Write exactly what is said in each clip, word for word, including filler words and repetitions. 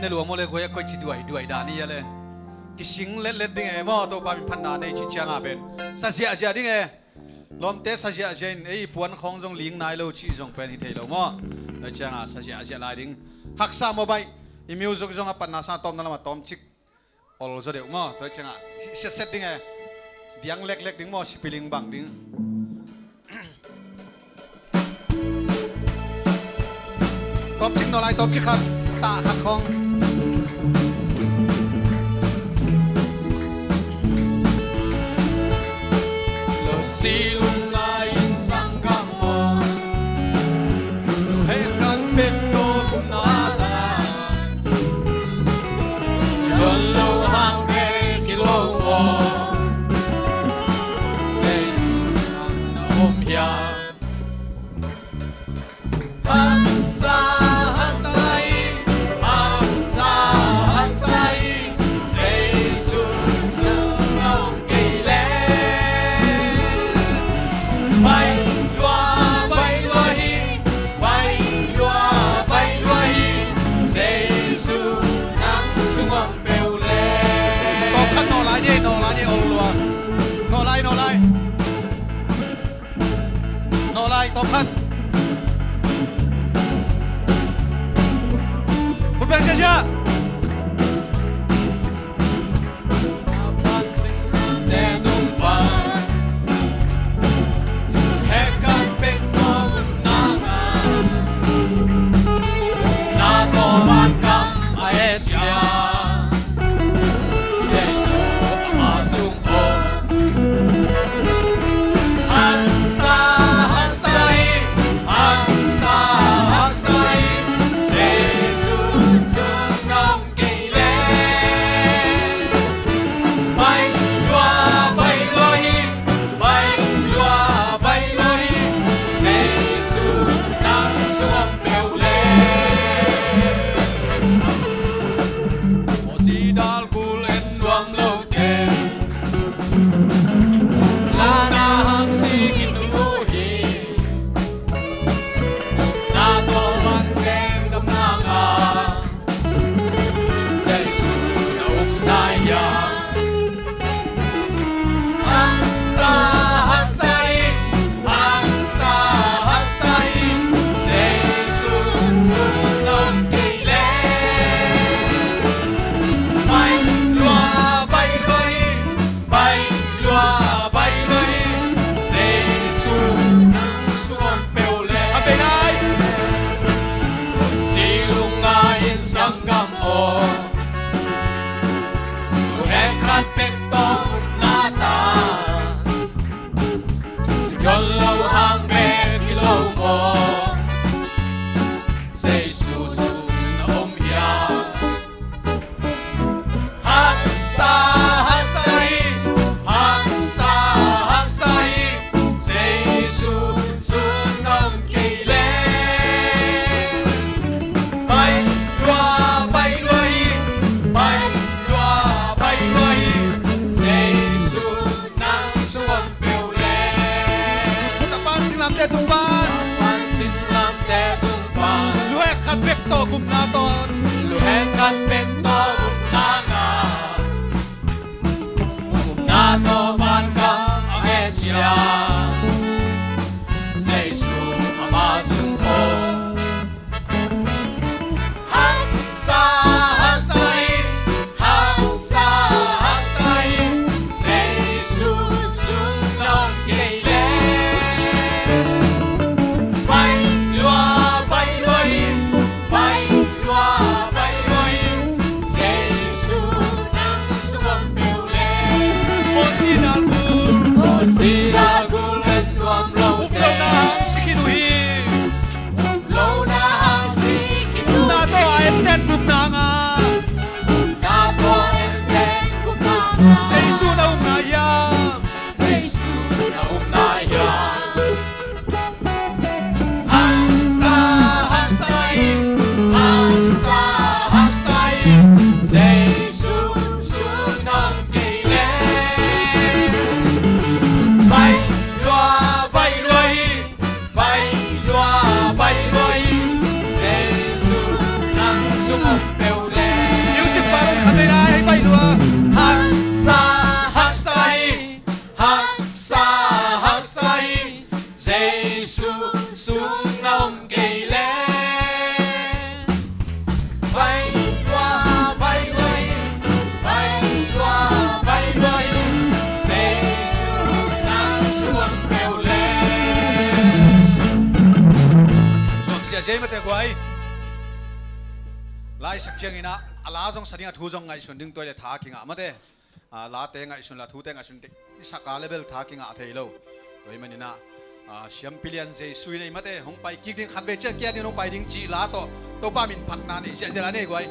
Ne lua maw le, koi a koi ci duai duai dan hi a le. Kising letlet ding e maw, Topa min phatna nei ci cianga pen sa ziahziah ding e. Lawmte sa ziahziah in ei puan khawng zong ling nai lo cih zong pen hi thei lo maw. Tua cianga sa ziahziah lai ding. Haksa maw baih. I music zong a patna sa tawmna lamah tawmcik ol zaw deuh maw. Tua cianga siatset ding e. Diang leklek ding maw, sipiling bang ding. Tawmcik naw lai, tawmcik khat. Tah khat khawng. Lo si lung lai in sanggam maw. Lo heh khat bek tawh kumna ta. Lo lo hang bek hi lo maw. Jesu na om hiam. Haksa, haksa hi, haksa, haksa hi, Jesu sung na om kei leh. Pai lua, pai lua hi, pai lua, pai lua hi, Jesu nang sung om peuh leh. Tawm khat nawh lai ni, nawh lai ni, ol lua. Nawh lai, nawh lai. Nawh lai, tawm khat. Khut beng sia sia. Haksa, haksa hi, haksa, haksa hi, Jesu sung na om kei leh. Pai lua, pai lua hi, pai lua, pai lua hi, Jesu nang sung om peuh leh. Aw si dal kul en nuam lo te. Lana hang si khin uh hi. Na tawh van pen gam nanga Jesu na um nai hiam. Haksa, haksa hi, haksa, haksa hi, Jesu sung na om kei leh. Pai lua, pai lua hi. Pai lua, pai lua hi, Jesu nang sung om peuh leh. A bei lai. Si lungngai in sanggam aw. Lu het khat bek tawh na ta. Ci don lo hang bek hi lo maw. Jesu sung na om hiam. Haksa, haksa hi, haksa, haksa hi, Jesu sung na om kei leh. Pai lua, pai lua hi, pai lua, pai lua hi, Jesu nang sung om peuh leh. Tapan singlamteh tung pan. Tapan singlamteh tung pan. Lu het khat bek tawh gupna tawh. Lu het khat bek tawh gupna ngah. Gupna tawh van gam a ngen ciang. Jesu ama sung om. Haksa, haksa hi, haksa, haksa hi, Jesu sung na om kei leh. Pai lua, pai lua hi, pai lua, pai lua hi, Jesu nang sung om peuh leh. Aw si dal kul. Aw si dal kul en nuam lo te. Up lo na hang si khin uh hi. Up lo na hang si khin uh hi. Upna tawh a enten gupna ngah. Upna tawh a enten gupna ngah. Jesu na um nai hiam. Jesu na um nai hiam. Haksa, haksa hi, haksa, haksa hi, Jesu sung na om kei leh. Pai lua, pai lua hi. Pai lua, pai lua hi, Jesu nang sung om peuh leh. Zia mate guai. Laisak ciangin ah a la zong sa ding a, thu zong ngaihsun ding, tua le tha kingah mate. A, late ngaihsun la thute ngaihsun ding i sak a le bel tha kingah thei lo. Tua ahih manin ah, a, Siampi Lian Jesu i nei mate, hong pai kik ding, khatvei ciang kei a dingin hong pai ding cih la tawh Topa min phatna nei ziahziah la nei guai.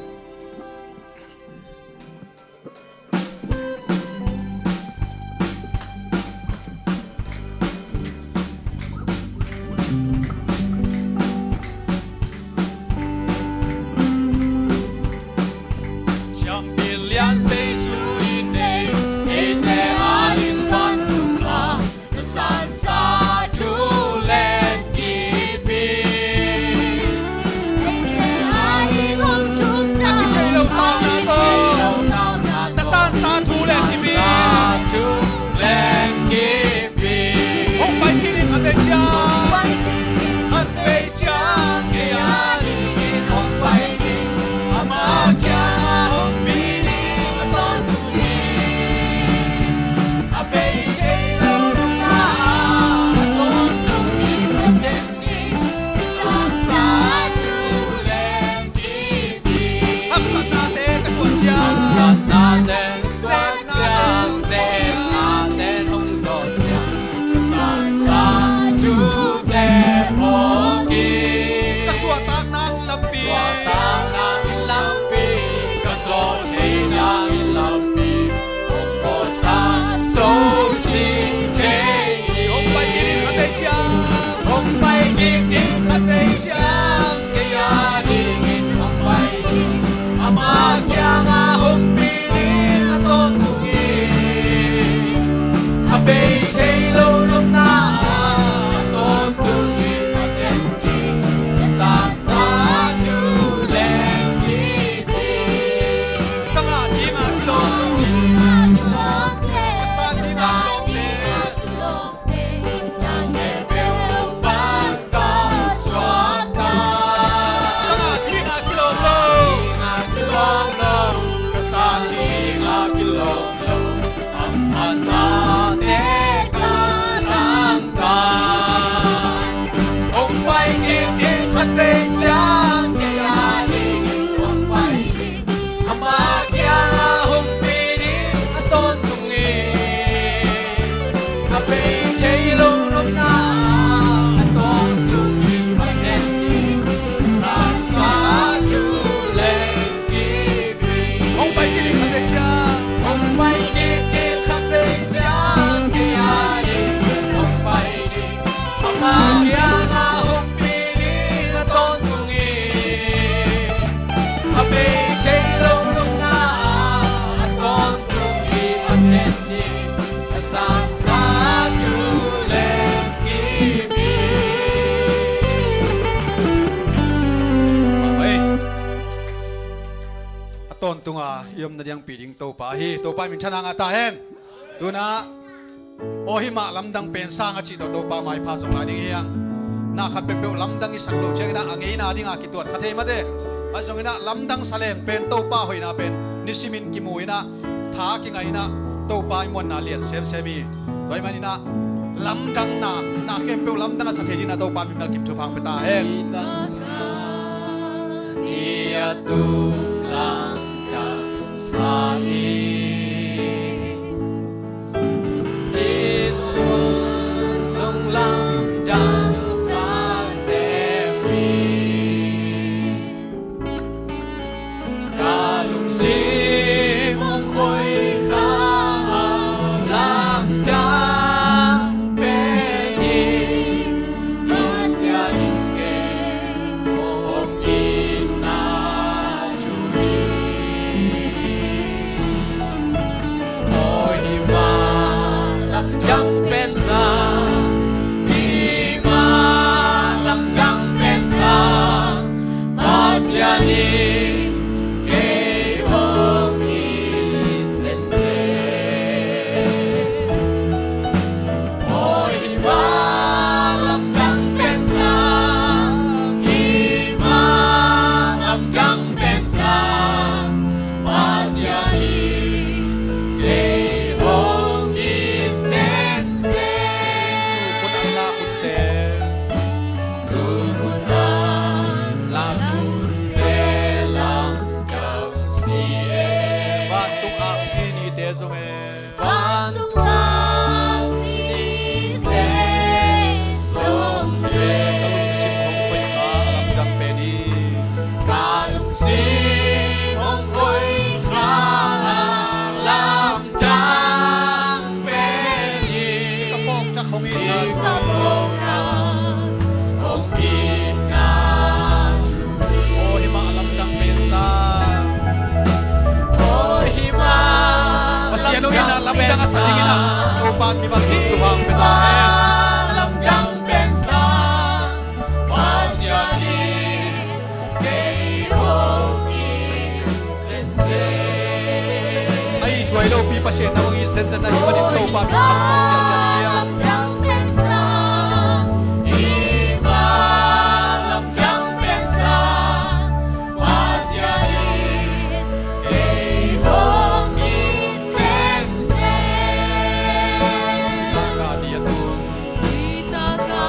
Siampi Lian Jesu i nei, eite ading vantung ah, na sansa thu len kip hi. Eite ading hong thumsa, a kithei lo tauna tawh, na sansa thu len kip hi. Hong pai kik ding khatvei ciang, khatvei ciang kei a dingin hong pai ding, ama kiangah hong pi ding a tawntung hi. A bei thei lo nopna ah a tawntung hi, a teng ding, a sansa thu len kip hi. Haksatnate ka tuah ciang, haksatnate ka tuah ciang, sehna ten hong zawh ciang, ka sansa thute phawk hi. Ka suahtakna lampi, suahtakna lampi, ka zawh theihna lampi, hong pawlsat zo cih thei hi. Hong pai kik ding khatvei ciang, hong pai kik ding khatvei ciang, kei a dingin hong pai ding, ama kiangah hong pi ding a tawntung hi. A bei thei lo nopna ah a tawntung hi, a teng ding, a sansa thu len kip hi. Ka ngah ding a kilawm lo, ka san ding a kilawmte, na khempeuh pan ka suakta. Ka ngah ding a kilawm lo, ka san ding a kilawm lo, hamphatnate ka nangta. Hong pai kik ding khatvei ciang, kei a dingin hong pai ding, ama kiangah hong pi ding a tawntung hi. A bei thei lo nopna ah a tawntung hi, a teng ding, a sansa thu len kip hi. Hong pai kik ding khatvei ciang, hong pai kik ding khatvei ciang, kei a dingin hong pai ding, ama kiangah hong pi ding a tawntung hi. A bei thei lo nopna ah a tawntung hi, a teng ding, a sansa thu len kip hi. Amen. A tawntung a i omna ding hong pi ding Topa hi. Topa min thang a ta hen. Tu-in ah, aw, hih mah lamdang pen sang a cih tawh Topa maipha zong lai ding hi hang. Na khat peuhpeuh lamdang i sak loh ciangin ah a ngeina ding a kituat kha thei mate. Ahi zongin ah lamdang sa leng pen Topa hoihna pen nisimin kimu in ah, tha kingah in ah, Topa i muanna lian semsem hi. Tua ahih manin ah lamdang na, na khempeuh lamdang a sa thei dingin ah Topa mimal kim thupha hong pia ta hen. I a tum lamdang sa hi. I sun zong lamdang sa sem hi. Ka lungsim hong khoih kha a lamdang pen hi. Pasian in kei hong itna thu hi. Aw, hih mah lamdang pen sang, hih mah lamdang pen sang, Pasian in kei hong it semsem. Aw, hih mah lamdang pen sang, hih mah lamdang pen sang, Pasian in kei hong it semsem. Lamdang a sa dingin ah Topa mi bang in thupha hong pia ta hen. Lamdang pen sang Pasian in kei hong it zenzen. A it huai lopi Pasian na hong it zenzen ahih manin Topa mi bang in thupha hong pia ta hen. Lamdang pen sang, i ma lamdang pen sang Pasian in kei hong it zenzen. Taka dia tung, i taka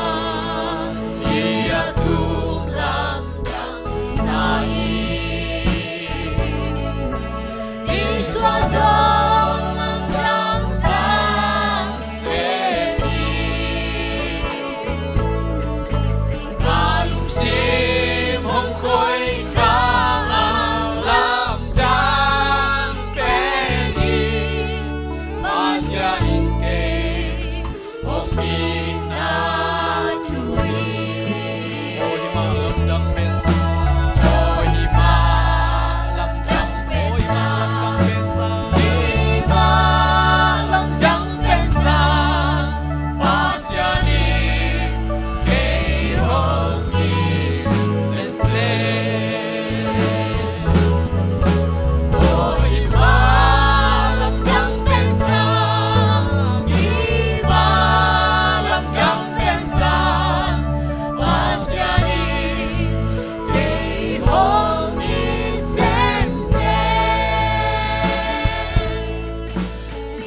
dia tung lamdang sa in, i suah zong lamdang sa sem in. Ka lungsim hong khoikha a lamdang pen hi, Pasian in kei hong itna thu hi. Aw, hi mah lamdang pen sang. Aw, hi mah lamdang pen sang. Hi mah lamdang pen sang. Pasian in kei hong it zenzen. Aw, hi mah lamdang pen sang, hi mah lamdang pen sang, Pasian in kei hong it zenzen.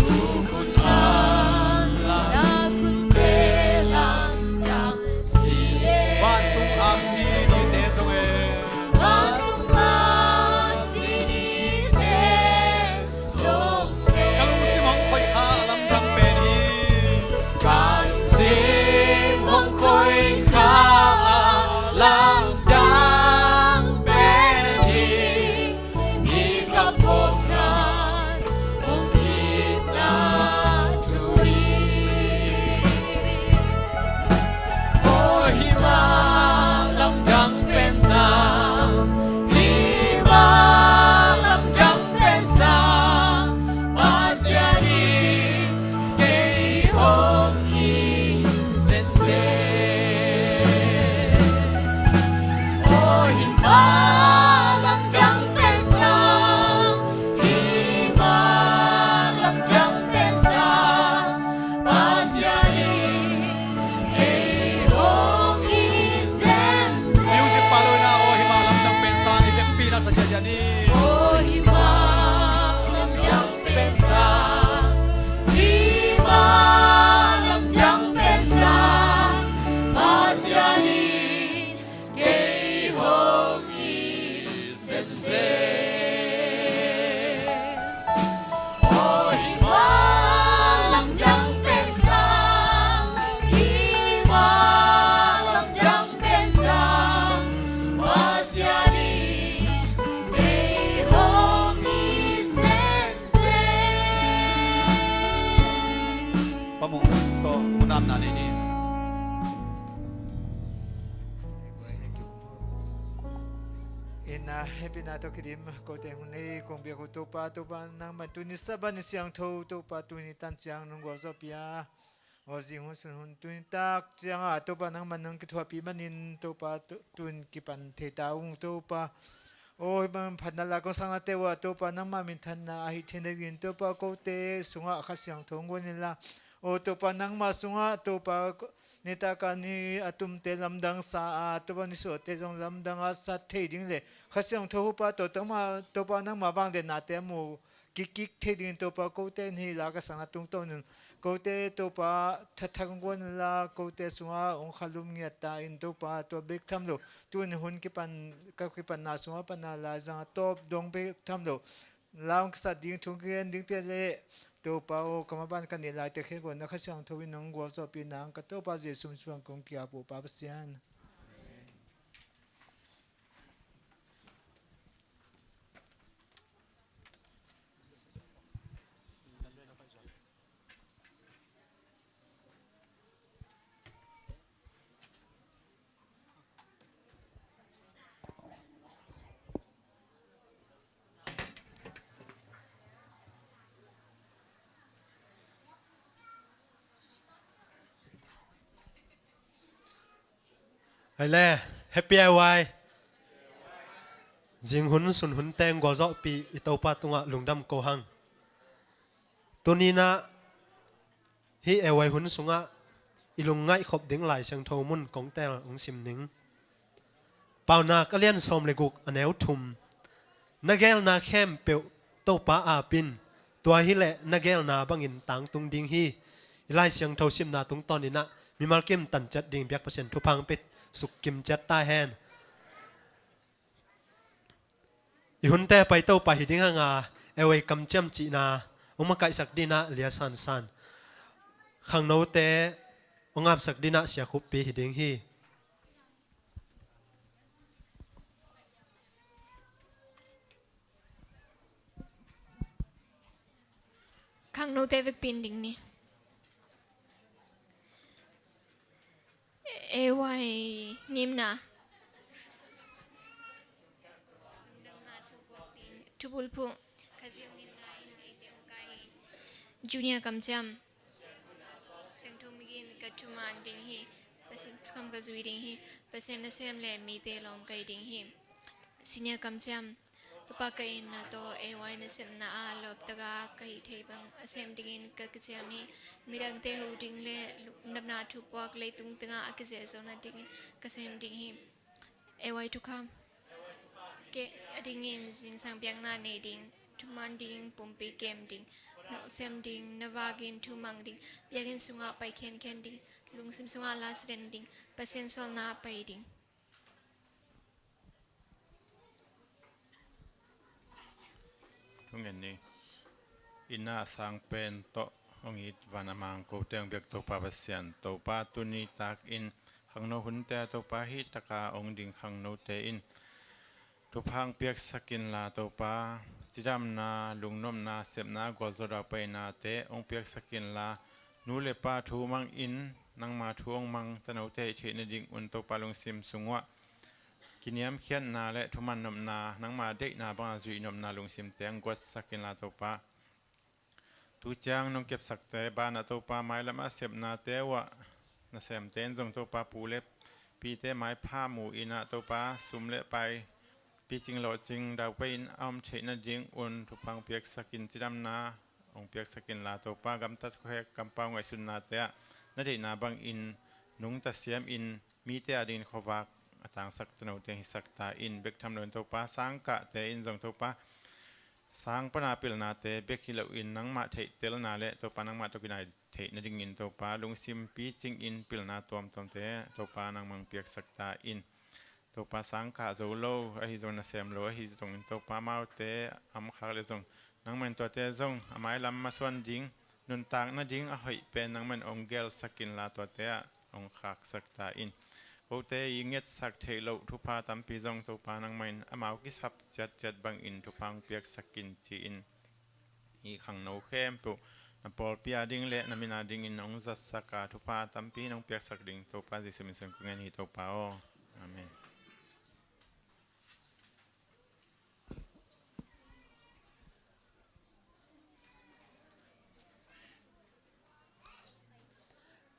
Tuk hun an la, tuk hun te lamdang si e. Vantung aksi nite zong e. Vantung aksi nite zong e. Ka lungsim hong khoikha a lamdang pen hi. Ka lungsim hong khoikha a lamdang pen hi. Hi ka phawk than hong itna thu hi. Aw, hi mah lamdang pen sang, hi mah lamdang pen sang, Pasian in kei hong it zenzen. Aw, hi mah lamdang pen sang, hi mah lamdang pen sang, Pasian in kei hong it zenzen. Music pa lo in ah, aw, hi mah lamdang pen sang i vekpi na sa ziahziah ni. Aw, hi mah lamdang pen sang, hi mah lamdang pen sang, Pasian in kei hong it zenzen. Aw, hi mah lamdang pen sang, hi mah lamdang pen sang, Pasian in kei hong it zenzen. Pa Mung tawh, Pu Nam na nei ni. Inn ah hehpihna tawh kidim kote hong nei kong biak uh Topa, Topa nangmah tuni Sabbath ni siangtho Topa tuni tan ciang nong gualzawhpih a, aw zing hun sun hun tuni tak ciangah Topa nangmah nong kithuahpih manin Topa tu-, tun kipan thei ta ung Topa. Aw, hi bang phatna la kong saknate uh ah Topa nangmah minthanna ahi thei nadingin Topa kote sungah Kha Siangtho hong guan inla, aw Topa nangmah sungah Topa ko-, nitak a ni a tumte lamdang sa a, Topa nisuahte zong lamdang a sat thei ding le Kha Siangtho hupa tawh Topa, Topa nangmah vangliatnate a mu kikkik thei dingin Topa kote in hih la ka sakna tungtawn in kote Topa thathak hong guan inla, kote sungah hong khalum ngiat ta in Topa, tua bek tham lo, tu in hun kipan, ka kipanna sungah pan a laizang a tawp dong bek tham lo, la hong kisat ding thu hong kigen dingte le Topa aw, ka maban ka nih laite khempeuh na Kha Siangtho in hong gualzawhpih nang ka Topa Jesu min suang kong ki-ap uh Pa Pasian. Hai le, Happy A Y. Zing hun sun hun teng gualzawhpih i Topa tungah lungdam ko hang. Tuni-in ah hih A Y hun sungah i lungngaih khop ding Lai Siangtho mun kong tel hong sim ning. Paunak a lian sawm le guk a neu thum. Na geelna khempeuh Topa aap in, tua hileh na geelna bangin tangtung ding hi. I Lai Siangtho simna tungtawnin ah mimal kim tanciat ding biak Pasian thupha hong pia suk kim ciat ta hen. I hunte pai Topa hi ding hang a, A Y kamciam cihna hong makaihsak dingin ah Lia Sansan, khangnote hong apsak dingin ah Sia Khuppi hi ding hi. Khangnote vekpi in ding ni. A Y ngimna. Thubulphuh. Khazih hong ngetna in eite hong kai hi. Junior kamciam. Siangtho migin ka thuman ding hi. Pasian kam ka zui ding hi. Pasian nasem le mite lawm ka hi ding hi. Senior kamciam. Topa, ka itna tawh A Y nasepna ah lawptaka ka hih theih bang a sem dingin ka kiciam hi. Midangte huh ding le lungdamna thupuak leitung tengah a kizelzawh nadingin ka sem ding hi. A Y thukham. Kei adingin zingsang biakna nei ding, thuman ding, pumpi kem ding, nawhsem ding, na vakin thumang ding, biakinn sungah pai khenkhen ding, lungsim sungah lasiden ding, Pasian sawlna pai ding. Thungen ni. Itna a sang pen tawh hong it van a mang kote hong biak Topa Pasian, Topa tuni takin khangno hunte ah Topa hih taka hong ding khangnote in thupha hong piaksak inla Topa, cidamna, lungnopna, sepna, gualzo daupainate hong piaksak inla, nu le pa thu mangin nangma thu hong mang tanote hih theih nadingun Topa lungsim sungah kiniamkhiatna le thumannopna, nangma deihna banga zuihnopna lungsimte hong guatsak inla Topa. Tu ciang nong kepsakte banah Topa, mailam a sepnate uhah nasemte in zong Topa, pu le pite maipha mu inah Topa, sum le pai picing lawhcing daupai in a om theih nadingun thupha hong piaksakin, cidamna hong piaksak inla Topa, gamtat khuahek kampau ngaihsutnate ah na deihna bangin nungta siamin mite adingin khuavak a tangsak tanote hisak ta in, bek tham loin Topa, sangkahte in zong Topa, sang pana pilnate bek hi loin nangmah theihtelna le Topa nangmah tawh kinai theih nadingin Topa, lungsim picingin pilna tuamtuamte Topa nangmah hong piaksak ta in. Topa, sangkah zo lo ahi zong, nasem lo ahi zongin Topa, amaute a om khak le zong nangmah in tuate zong a mailam masuan ding, nuntak nading a hoih pen nangmah in hong gelsak inla tuate ah hong khaksak ta in. Kote i ngetsak theih loh thupha tampi zong Topa nangmah in amau kisap ciatciat bangin thupha hong piaksak in ci-in, i khangno khempeuh na pawlpi ading le na min adingin hong zatsak a, thupha tampi nong piaksak ding Topa Jesuh min suang kong ngen hi Topa aw. Amen.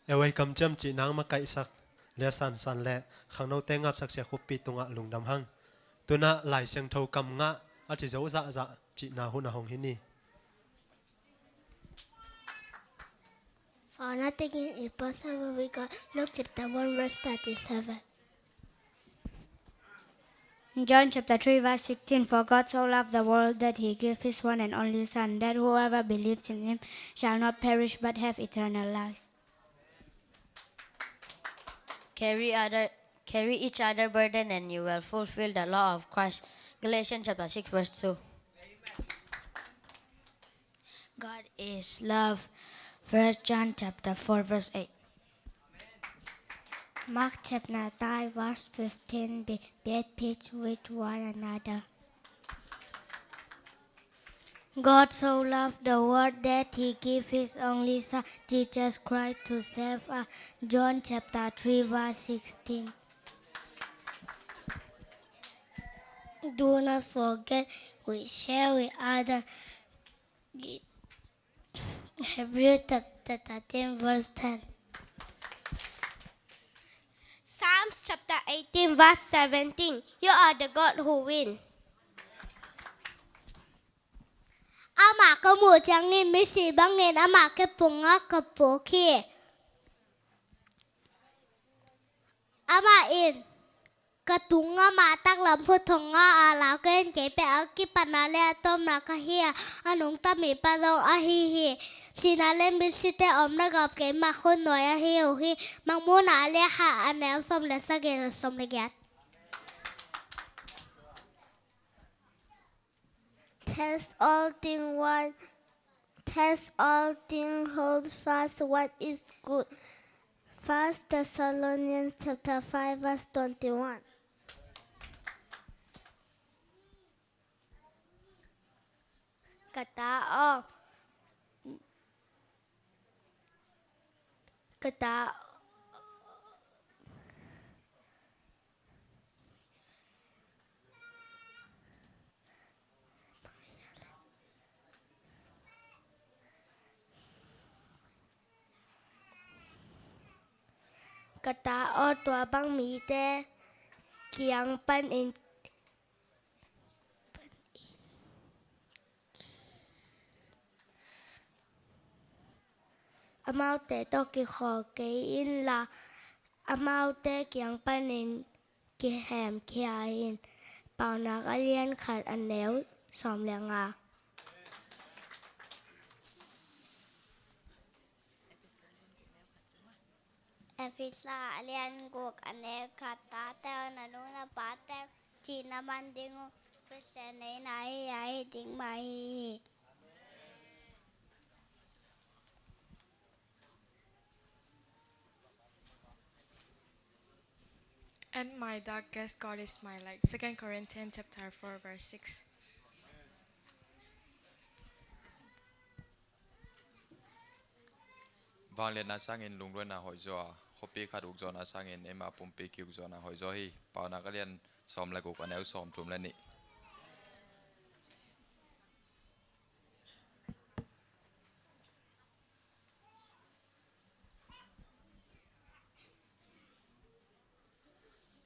A Y kamciam cihna hong makaihsak Lia Sansan le khangnote ngapsak Sia Khuppi tungah lungdam hang. Tu-in ah Lai Siangtho kam ngah a ci zo zahzah cihna hun a hong hi ni. For nothing is impossible with God. Luke chapter one verse thirty-seven. John chapter three verse sixteen, "For God so loved the world that he gave his one and only Son, that whoever believes in him shall not perish but have eternal life." Carry other, carry each other burden and you will fulfill the law of Christ. Galatians chapter six verse two. God is love. First John chapter four verse eight. Mark chapter nine verse fifteen. Be, be at peace with one another. God so loved the world that he gave his only Son, Jesus Christ, to save us. John chapter three verse sixteen. Do not forget we share with other. Hebrew chapter thirteen verse ten. Psalms chapter eighteen verse seventeen. You are the God who win. Amah ka muh ciangin misi bangin amah kepung a ka puk hi. Amah in ka tung amah taklam phuthong a a lau ken kei peh a kipatna le a tawpna ka hi a, a nungta mipa zong ahi hi. Sihna le misite omna gawp keimah khut nuai ahi uh hi. Mangmuhna a lian khat a neu sawm le sagih le sawm le giat. Test all things one. Test all things, hold fast what is good. First Thessalonians chapter five verse twenty-one. Ka ta aw. Ka ta. Ka ta aw, tua bang mite kiang panin amaute tawh kikhawl kei inla, amaute kiang panin kihemkhia in. Paunak a lian khat a neu sawm le nga. Efesa a lian guk a neu khat. Tate aw, na nu na pate uh cihna man ding uh Pasian neihna hi a, hi ding mah hi hi. And my darkest, God is my light. Second Corinthians chapter four, verse six. Vangliatna sangin lungduaina hoih zaw a, khuapi khat uk zawhna sangin eima pumpi ki-uk zawhna hoih zaw hi. Paunak a lian sawm le guk a neu sawm thum le nih.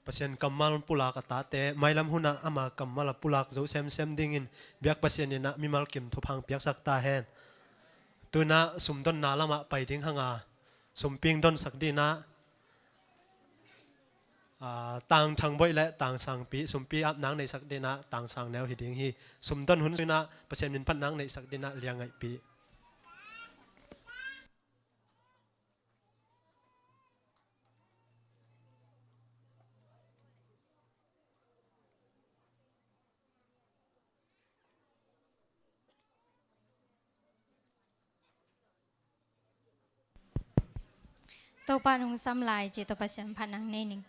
Pasian kammal pulak a tate, mailam hunah ama kammal a pulak zo semsem dingin biak Pasian inah mimal kim thupha piaksak ta hen. Tunah sumdonna lamah pai ding hanga, sumping donsak dinah, aa, tangthang boih le tangsangpi, sumpi ap nang neihsak dinah tangsangneu hi ding hi. Sumdon hun sunah Pasian min phat nang neihsak dinah liangaihpi. Topa nong sam lai ci, Topa Pasian phat nang nei ning.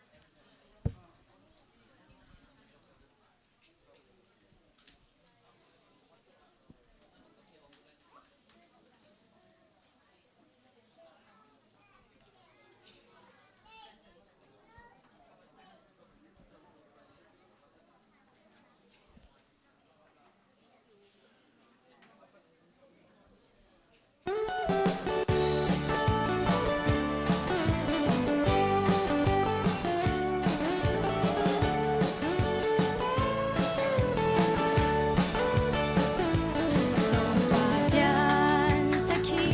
Topa piansak hi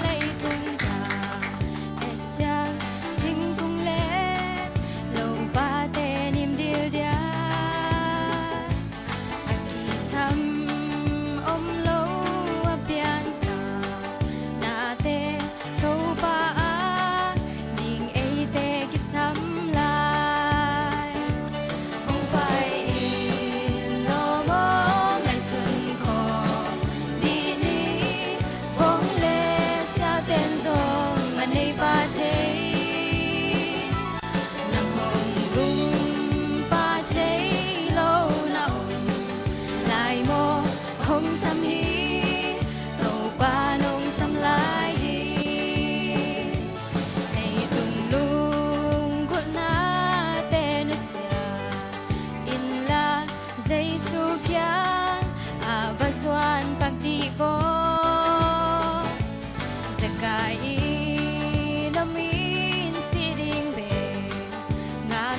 leitung ka, et ciang singkung le lopate nim dildial. A kisam om lo a piansa nate Topa a ding eite kisam lai. Hong pai in lawm aw, ngaihsun khawm dih ni. Bawng le siaten zong a nei pah thei. Nang hong lum pah thei lo na om lai maw? Hong sam hi, Topa nong sam lai hi. Leitung lunggulhnate nusia inla, Jesu kiang ah va zuan pak dih vaw. Zakai in om in si ding bek ngak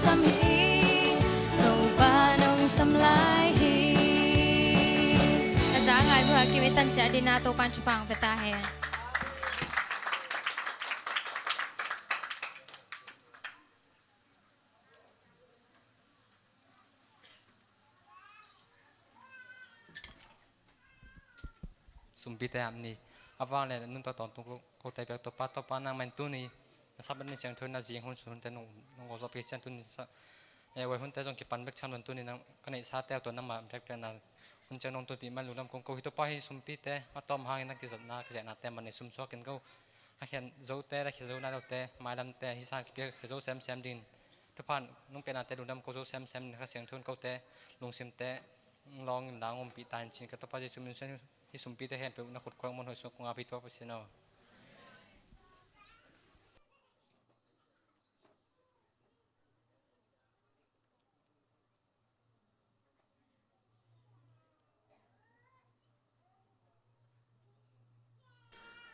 Sam hi, Topa nong sam lai hi. A za ngai bu a kim i tan cia dina Topan thupang peta he. Sumpite hap ni. A vang le nun tawh tawntung ko, kote piak Topa, Topa nangmah in tuni na Sabbath ni siangtho na zing hun sun hunte nong, nong ko zawh piak ciang tuni sa, eh, wai hunte zong kipan bek tham lo in tuni nang ka neihsate uh tawh nangmah biakpiakna hun ciang nong tunpih man lungdam kong ko hi. Topa hi sumpite a tawm hangin na kizatna, kizatnate man nei sumsuak in ko. A khian zote, a khia zo nai lote, mailamte, hi san kipiak khia zo semsem dingin thupha nong piaknate lungdam ko zo semsem dingin Kha Siangtho in kote lungsimte lawng in lang umpih ta in cin ka Topa Jesu min suan hi. Sumpite khempeuh na khut khuak mun hoih sung kong a pi Topa Pasian aw.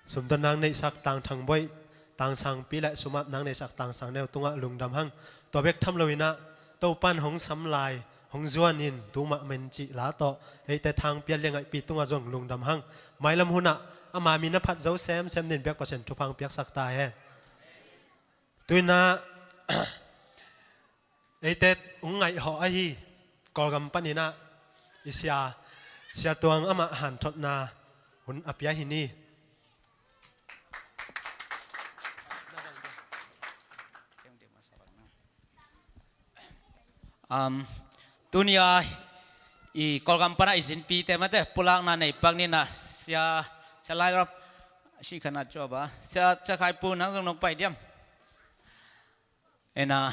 Sumtan nang neihsak Tang Thang Boih, Tang Sang Pi le sumap nang neihsak Tang Sang Neu tungah lungdam hang. Tua bek tham lo inah Topan hong sam lai, hong zuan in tumah men cih la tawh eite thang pia liangaihpi tungah zong lungdam hang. Mailam hunah ama min a phat zo semsem dingin biak Pasian thupha piaksak ta hen. Tuinah eite hong ngaihhawh ahi Kawlgam paninah i sia, Sia Tuang amah hanthotna hun a pia hi ni. Um, tunia i Kawlgam pana i zinpite mate pulakna nei pak nina Sia, Sia Lai Rap, si khana cuaba Sia, Sia Khai Pu nang zong nong pai diam. Ena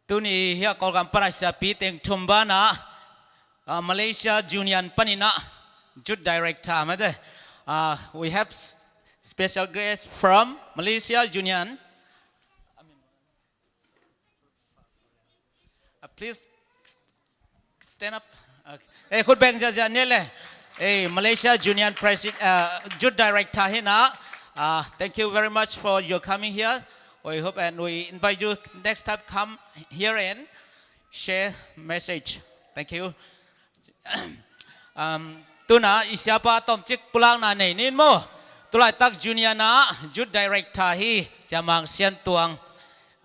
tuni hia Kawlgam pana siapi teng thum bana, uh, Malaysia Union panina Youth Director mate. Uh, we have s-, special guest from Malaysia Union. Uh, please stand up. Okay. Eh, khut beng ziazia ni le. Eh, Malaysia Union President, uh, Youth Director hina. Uh, thank you very much for your coming here. We hope and we invite you next time come here and share message. Thank you. Um, tuna i siapa tomcik pulakna nei nin maw. Tulaitak Union ah Youth Director hi Sia Mang Sian Tuang.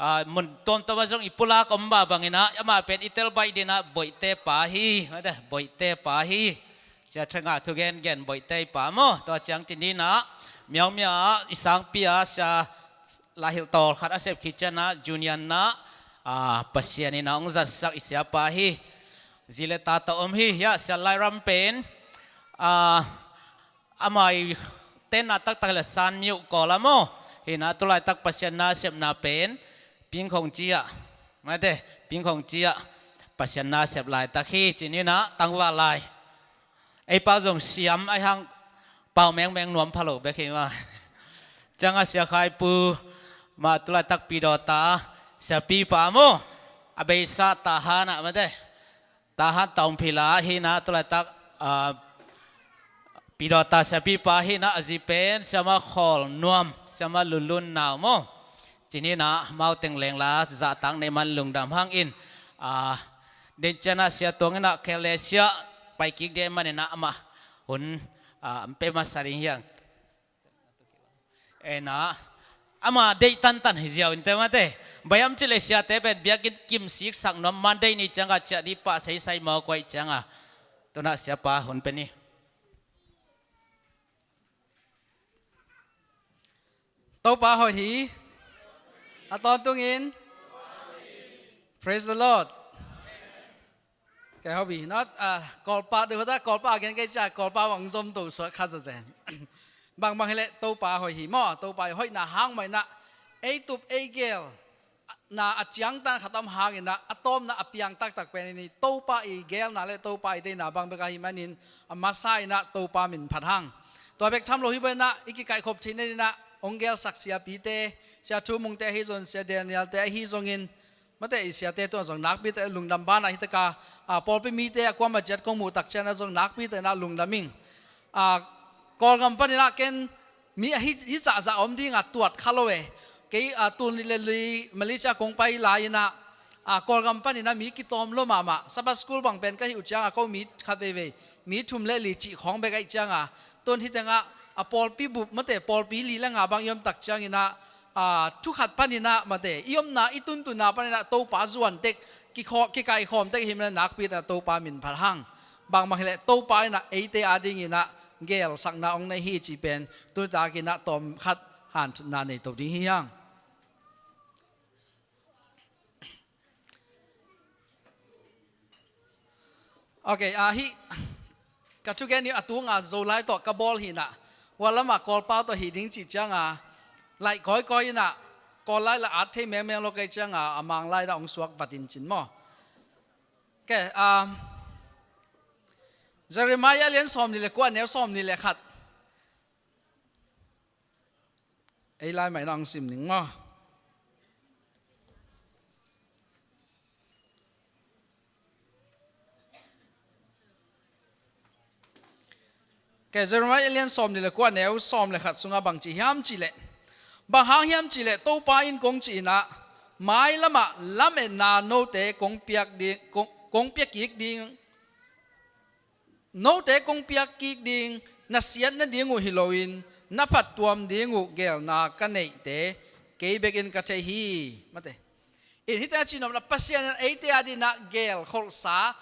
Ah, mun tuamtuam ah zong i pulak om ba bangin ah amah pen i tel baih dinah Boihte pa hi. Boihte pa hi. Sia Thanga thugengen Boihte pa maw. Tua ciang ci dinah Miaumia ah i sangpi ah Sia Lahilh tawlkhat a sep khit cianah Union ah, ah, Pasian in ah hong zatsak i siapa hi. Zi le ta tawh om hi. Hiah Sia Lai Ram pen, ah, ama i tenna taktak le San Miuh Kawl a maw. Hina tulaitak Pasian na sepna pen Pingkhong ci ah, mate, Pingkhong ci ah Pasian na sep laitak hi. Ci nina tangval lai. Ei pau zong siam ai hang pau mengmeng nuam phalo bek hi ma. Cianga Sia Khai Pu ma tulaitak Pidawta siapi pa maw. A beisa Tahan ah mate. Tahan Taungphila hina tulaitak, ah, Pidawta siapi pa hina a zi pen Siama Khawl Nuam, Siama Lulun Nau maw. Ci nina mau teng lengla zahtak nei man lungdam hangin, ah, den ciana Sia Tuang ina Kelesia pai kik den manina amah hun, ah, pe masa ding hiang. Ena ama deih tantan hi ziau in te mate. Bayam ci le siate pen biakinn kim siksak nuam Monday ni cianga ciah dih pah seisai mawk uaih cianga. Tuna siapa hun pe ni. Topa hoih hi. A tawntungin. Praise the Lord. Kei hobi not, ah, Kawlpa deuh hota Kawlpa gen kei cia Kawlpa bang zom to suak kha zazen. Bangbang hileh Topa hoih hi maw, Topa i hoihna hang maina ei tup ei gel na a ciangtan khat om hangina a tawmna a piang taktak pen ini Topa i gelna le Topa i deina bang bek ahi manin a masa ina Topa min phat hang. Tua bek tham lo hi baina i kikaihkhop thei nanina ong gelsak siapite, Sia Thu Mungte ahi zon, Sia Daniel te ahi zongin, mate i siate tuan zong nakpi te lungdam bana hi taka, a, pawlpi mite a kuama ciat kong muh tak ciana zong nakpi te na lungdam ing. A, Kawlgam panina ken mi a hi, hi zahzah om dinga tuat kha lo e. Kei, a, tul nih le li Malaysia kong pai lai-in ah, a, Kawlgam panin ah mi kitawm lua mahmah. Sabbath school bang pen ka hih uh ciangah ko mi khat veivei, mi thum le li cih khawng bek ahih ciangah, tun hih tengah, a, pawlpi bup mate, pawlpi li le nga bang i om tak ciangin ah, a, thu khat panin ah mate, i omna, i tuntunna panin ah Topa zuan tek, kikhaw-, kikaikhawm tek ahih manin ah nakpi takin ah Topa min phat hang. Bangmah hileh Topa in ah eite adingin ah geelsakna hong nei hi cih pen tuni takin ah tawm khat hanthawnna nei to ding hi hang. Ok, a, hih ka thugen ih a tunga Zolai tawh ka bawl hi-in ah, hua lamah Kawlpau tawh hi ding cih ciangah, laih kawikawi in ah, Kawl lai la at thei mengmeng lo kei ciangah, a Mang lai dah hong suak vat in cin maw. Ok, a, Jeremiah a lian sawmnih le kua, a neu sawmnih le khat. Ei lai mah in hong sim ning maw. Ok, Jeremiah a lian sawmnih le kua, a neu sawm le khat sungah bang ci hiam cih leh, bang hang hiam cih leh Topa in kong cih in ah, mailamah lametna note kong piak ding, kong, kong pia kik ding, note kong piak kik ding, na siat nading uh hi loin, na phattuam ding uh geelna ka neihte kei bekin ka thei hi. Mate. In hih tengah cihnopna, Pasian in eite adingin ah geelkholhsa,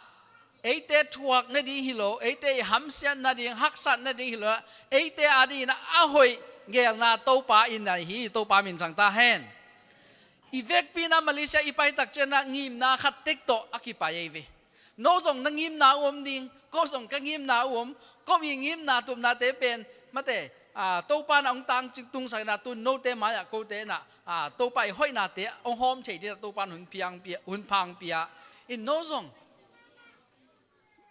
eite thuak nading hi lo, eite i hamsiat nading, haksat nading hi lo, eite adingin ah a hoih geelna Topa in nei hi, Topa min thang ta hen. I vekpi in ah Malaysia i pai tak ciangin ah ngimna khat tek tawh a kipai ahi ve. No zong na ngimna uh om ding, ko zong ka ngimna uh om, ko i ngimna tupnate pen, mate, a, Topa in ah hong tangcing tungsak in ah tu note mai-ah kote in ah, a, Topa i hoihnate hong hawm thei ding in ah Topa in hun phiang pia, hun phang pia. In no zong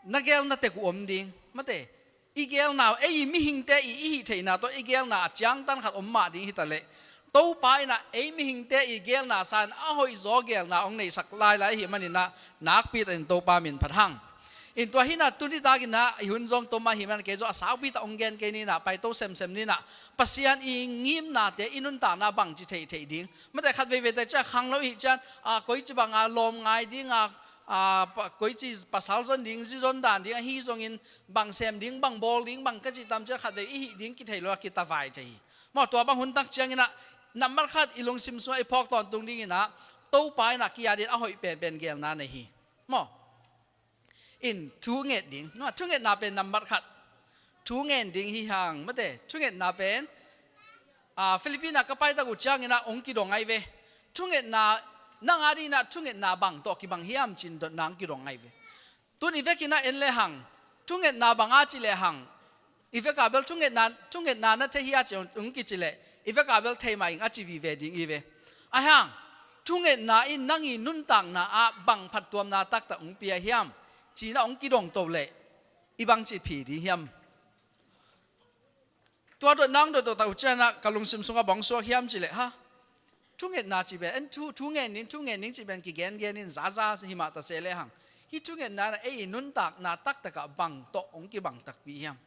na geelna tek uh om ding, mate, i geelna, ei i mihingte i, i hih theihna tawh i geelna a ciangtan khat om mah ding hi ta leh, Topa in ah ei mihingte i geelna sangin a hoihzaw geelna hong neihsak lailai ahih manin ah nakpi takin Topa min phat hang. In tua hi-in ah tuni takin ah i hun zong tom ahih manin kei zong a sakpi tak hong gen kei ni in ah, paito semsem ni in ah, Pasian i ngimnate, i nuntakna bangci theih theih ding, mate, khat veivei tak ciang khanglo i hih ciang, a, koici banga lawm ngai ding a, a, pa, koici pasal zon ding, zi zon dan ding, ahi zongin bang sem ding, bang bawl ding, bang ka cih tam ciang khatvei i hih ding kithei lo a kitavai thei hi. Maw, tua bang hun tak ciangin ah, nambat khat i lungsim sungah i phawk tawntung dingin ah, Topa in ah kei adingin a hoih penpen geelna nei hi. Maw. In thunget ding, no, thungetna pen nambat khat. Thungen ding hi hang, mate, thungetna pen, a, Philippines ah ka pai tak uh ciangin ah hong kidong ahi ve. Thungetna, nang adingin ah thungetna bang tawh kibang hiam ci-in dotna hong kidong ahi ve. Tun i vekin ah en le hang, thungetna bang a ci le hang, i vek a bel thungetna, thungetna na thei hia ci hong kici leh, i vek a bel thei mah ing a ci vive ding hi ve. Ahi hang, thungetna in nang i nuntakna ah bang phattuamna taktak hong pia hiam ci-in ah hong kidong to leh, i bangci phi ding hiam. Tua dotna hong dot tawh tak uh ciangin ah ka lungsim sungah bang suak hiam cih leh, ha? Thungetna cih pen, en thu, thungen ding, thungen ding cih pen kigengen in zaza hi mah ta se le hang, hih thungetna in ah ei i nuntakna taktak ah bang tawh hong kibang takpi hiam?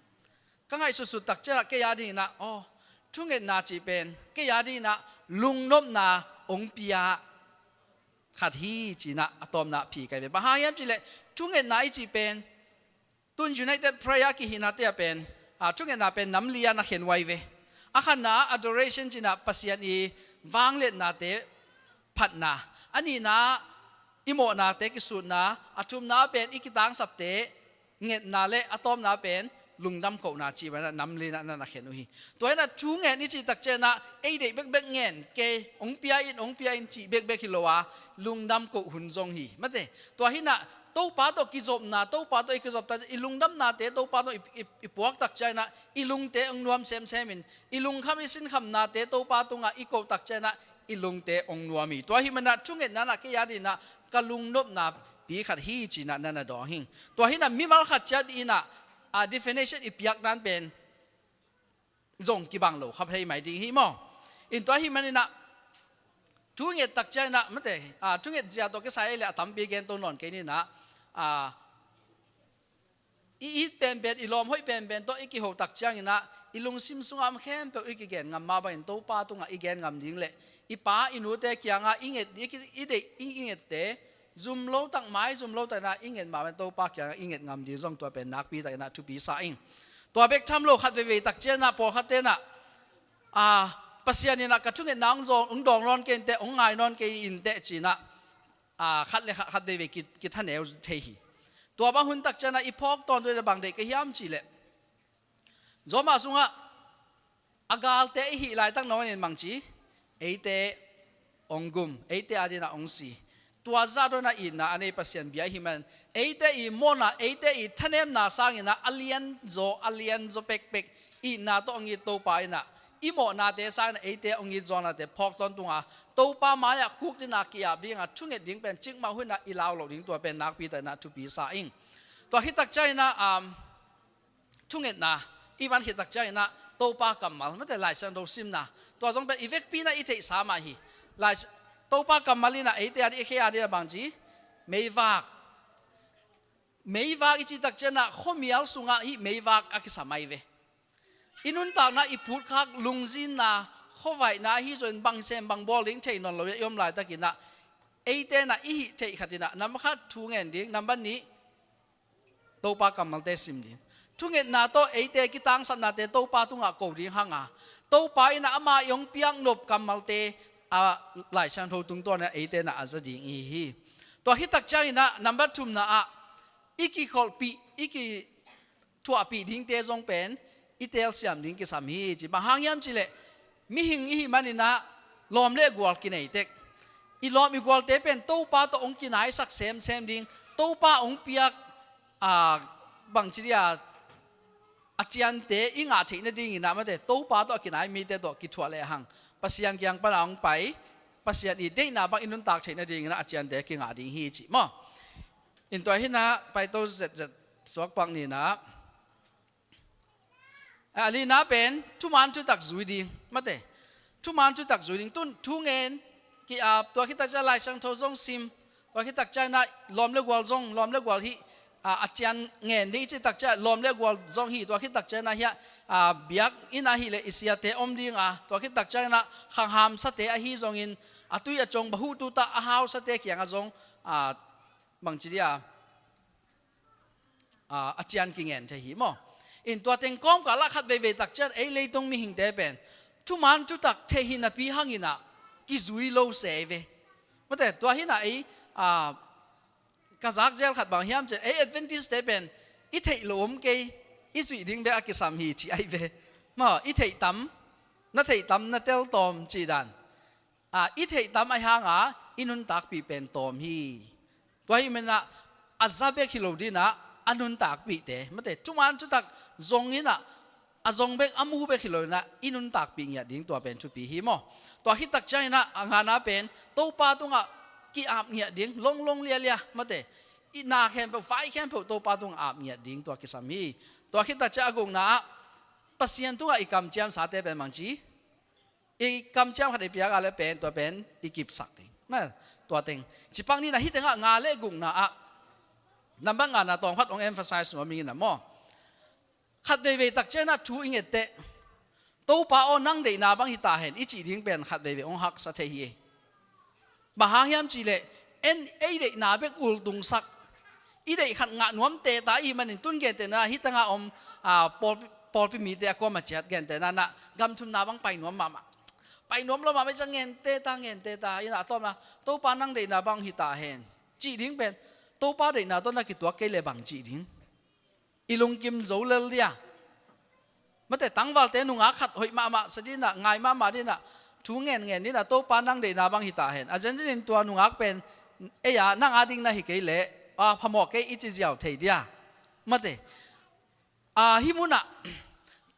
Ka ngaihsutsut tak ciangin ah kei adingin ah, aw, thungetna cih pen kei adingin ah lungnopna hong pia khat hi ci-in ah a tawpna phi ka hi ve. Bang hang hiam cih leh thungetna i cih pen, tun United Prayer a kihihnate ah pen, a, thungetna pen nam li-a na khen uh ahi ve. A khatna ah adoration ci-in ah Pasian i vangliatnate phatna. A nihna ah i mawhnate kisutna, a thumna ah pen i kitangsapte ngetna le a tawpna ah pen lungdam kohna cih bangin ah nam li-in ah na na khen uh hi. Tua hi-in ah thungen i cih tak ciangin ah ei deih bekbek ngen kei, hong pia in, hong pia in cih bekbek hi lo a, lungdam koh hun zong hi. Mate, tua hi-in ah Topa tawh kizopna, Topa tawh i kizop tak ciang, i lungdamnate Topa tawh i, i, i puak tak ciangin ah i lungte hong nuam semsem in, i lungkham i sinkhamnate Topa tungah i koh tak ciangin ah i lungte hong nuam hi. Tua ahih manin ah thungetna in ah kei adingin ah ka lungnopna pi khat hi ci-in ah na na dawng hi. Tua hi-in ah mimal khat ciat in ah, a, definition i piak dan pen zong kibang lo kha thei mai ding hi maw. In tua ahih manin ah thunget tak ciangin ah, mate, a, thunget zia tawh kisai leh a tampi gen to nawn kei ni in ah, a, i it penpen, i lawm hoih penpen tawh i kiho tak ciangin ah i lungsim sungah om khempeuh i kigen ngam mah bangin Topa tungah i gen ngam ding le i pa i nute kiangah i nget, i ki-, i deih, i, i ngette zum lo tak, mai zum lo tak inah i nget mah bangin Topa kiangah i nget ngam ding zong tua pen nakpi tak inah thupi sa ing. Tua bek tham lo, khat veivei tak cianginah pawlkhat tenah, a, Pasian inah ka thungetna hong zong, hong dawng nawn kei inteh, hong ngai nawn kei inteh cinah, a, khat le khat, khat veivei ki, kithaneu thei hi. Tua bang hun tak cianginah i phawk tawntung inah bang deih ka hiam cihleh, Rom ah sungah a galte i hih laitak nangawn in bangci, eite hong gum, eite adinah hong si. Tua zah dawnah itna a nei Pasian bia i hih man, eite i mawhna, eite i thanemna sanginah a lianzaw, a lianzaw pekpek itna tawh hong it Topa inah i mawhnate sanginah eite hong it zawhnate phawk tawntunga Topa mai-ah khukdinah ki-ap dinga thunget ding pen cikmah hunah i lau loh ding tua pen nakpi tak inah thupi sa ing. Tua khit tak cianginah, um, thungetna i van khit tak cianginah Topa kammal, mate, Lai Siangtho simna, tua zong pen i vekpi inah i theihsa mah hi. Lai, Topa kammal inah eite adin, i khe adinah bangci, meivak. Meivak i cih tak cianginah khuamial sungah hih meivak a kisam ahi ve. I nuntakna, i phutkhak lungzinna, khuavaihna ahi zongin bang sem bang bawl ding thei nawn lo i om laitakinah eite inah i hih theih khat inah, number khat thu ngen ding, number nih Topa kammalte sim ding. Thungetna tawh eite kitangsapnate Topa tungah ko ding hanga, Topa inah ama i hong piak nop kammalte, a, Lai Siangtho tungtawn inah eite inah a za ding i hi hi. Tua khit tak cianginah number thumna ah i kikholhpih, i kithuahpih dingte zong pen i telsiam ding kisam hi ci. Bang hang hiam cihleh, mihing i hih maninah lawm le gual kinei tek. I lawm i gualte pen Topa tawh hong kinaisak semsem ding, Topa hong piak, a, bangci dia, a ciante i ngah theih nadinginah, mate, Topa tawh a kinai mite tawh kithuah lehang Pasian kiang pana hong pai, Pasian i deihna bang i nuntak theih nadinginah a ciante kingah ding hi ci maw? In tua hinah paito zetzet suak pak ninah, a, a lina pen thuman thutak zui ding, mate. Thuman thutak zui ding. Tun thu ngen ki-ap, tua khit tak ciang Lai Siangtho zong sim, tua khit tak cianginah lawm le gual zong, lawm le gual hih, a, a cian ngen ding i cih tak ciang lawm le gual zong hi, tua khit tak cianginah hiah, a, biakinn ah hileh i siate om dinga, tua khit tak cianginah khanghamsate ahi zongin a tui a cong bahuh tutah a hausate kiangah zong, a, bangci dia, a, a cian kingen thei hi maw? In tua teng kawmkalah khat veivei tak ciang ei leitung mihingte pen thuman thutak theih hi napi hanginah kizui lo se ve. Mate, tua hinah ei, a, ka zakzel khat bang hiam cihleh, ei Adventist-te pen i theih lo om kei, i zuih ding bek a kisam hi ci ahi ve. Maw, i theih tam, na theih tam na tel tawm cih dan. A, i theih tam ahi hanga i nuntakpih pen tawm hi. Tua hih maninah a za bek hi lo dinah a nuntakpihte, mate, thuman thutak zong inah a zong bek, a mu bek hi lo inah i nuntakpih ngiat ding tua pen thupi hi maw? Tua khit tak cianginah a ngana pen Topa tungah ki-ap ngiat ding, longlong lialia, mate, i na khempeuh, vai khempeuh Topa tungah ap ngiat ding tua kisam hi. Tua khit tak ciang a gukna ah Pasian tungah i kamciamsate pen bangci, i kamciam khat i piak a le pen, tua pen i kipsak ding. Maw, tua teng. Ci pak ninah hih tengah nga le gukna ah number ngana tawm khat hong emphasize nuam ing inah maw? Khat veivei tak cianginah thu i ngetteh, Topa aw, nang deihna bang hi ta hen, i cih ding pen khat veivei hong haksa thei hi. Bang hang hiam cihleh, en, ei deihna bek ultungsak, i deih khat ngah nuam teta i hih manin tun gentehna hih tengah om, a, pawlpi, pawlpi mite a kuamah ciat gentehna inah gam thumna bang pai nuam mahmah. Pai nuam lo mahmah i ciang ngen teta, ngen teta inah a tawpna, Topa nang deihna bang hi ta hen, cih ding pen Topa deihna tawh na kituak kei leh bang cih ding? I lungkim zo lel dia. Mate, tangvalte nungak khat hoih mahmah sa dinah, ngai mahmah dinah, thu ngen ngen dinah, Topa nang deihna bang hi ta hen. A zenzenin tua nungak pen ei a, nang a ding na hi kei leh, a, phamawh kei i ci ziau thei dia. Mate, a, hih munah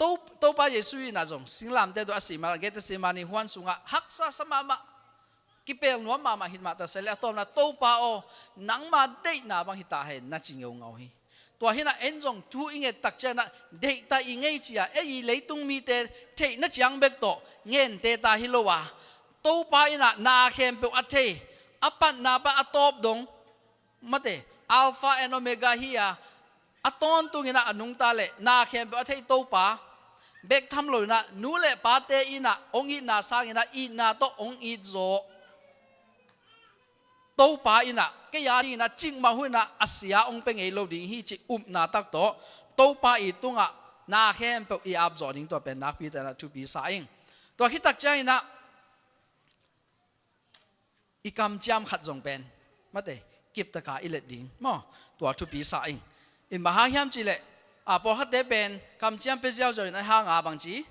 To, Topa Jesu inah zong singlamteh tawh a si mah Gethsemane huan sungah haksa sa mahmah, kipel nuam mahmah hi mah ta se leh, a tawpna, Topa aw, nangma deihna bang hi ta hen, na ci ngeungau hi. Tua hinah en zong thu i nget tak cianginah deihta i ngei cia, ei i leitung mite theihna ciang bek tawh ngen teta hi lo a, Topa inah na khempeuh a thei, a patna pan a tawp dong, mate, Alpha and Omega hi a, a tawntunginah a nungta leh na khempeuh a thei Topa, bek tham lo inah, nu le pate inah hong itna sanginah itna tawh hong it zaw. Topa inah kei a dinginah cikmah hun inah a sia hong pia ngei lo ding hi cih upna tak tawh Topa i tungah na khempeuh i ap zawh ding tua pen nakpi takinah thupi sa ing. Tua khit tak cianginah i kamciam khat zong pen, mate, kiptaka i let ding maw, tua thupi sa ing. In bang hang hiam cihleh, a, pawlkhatte pen kamciam pia ziauziau in a hanga bangci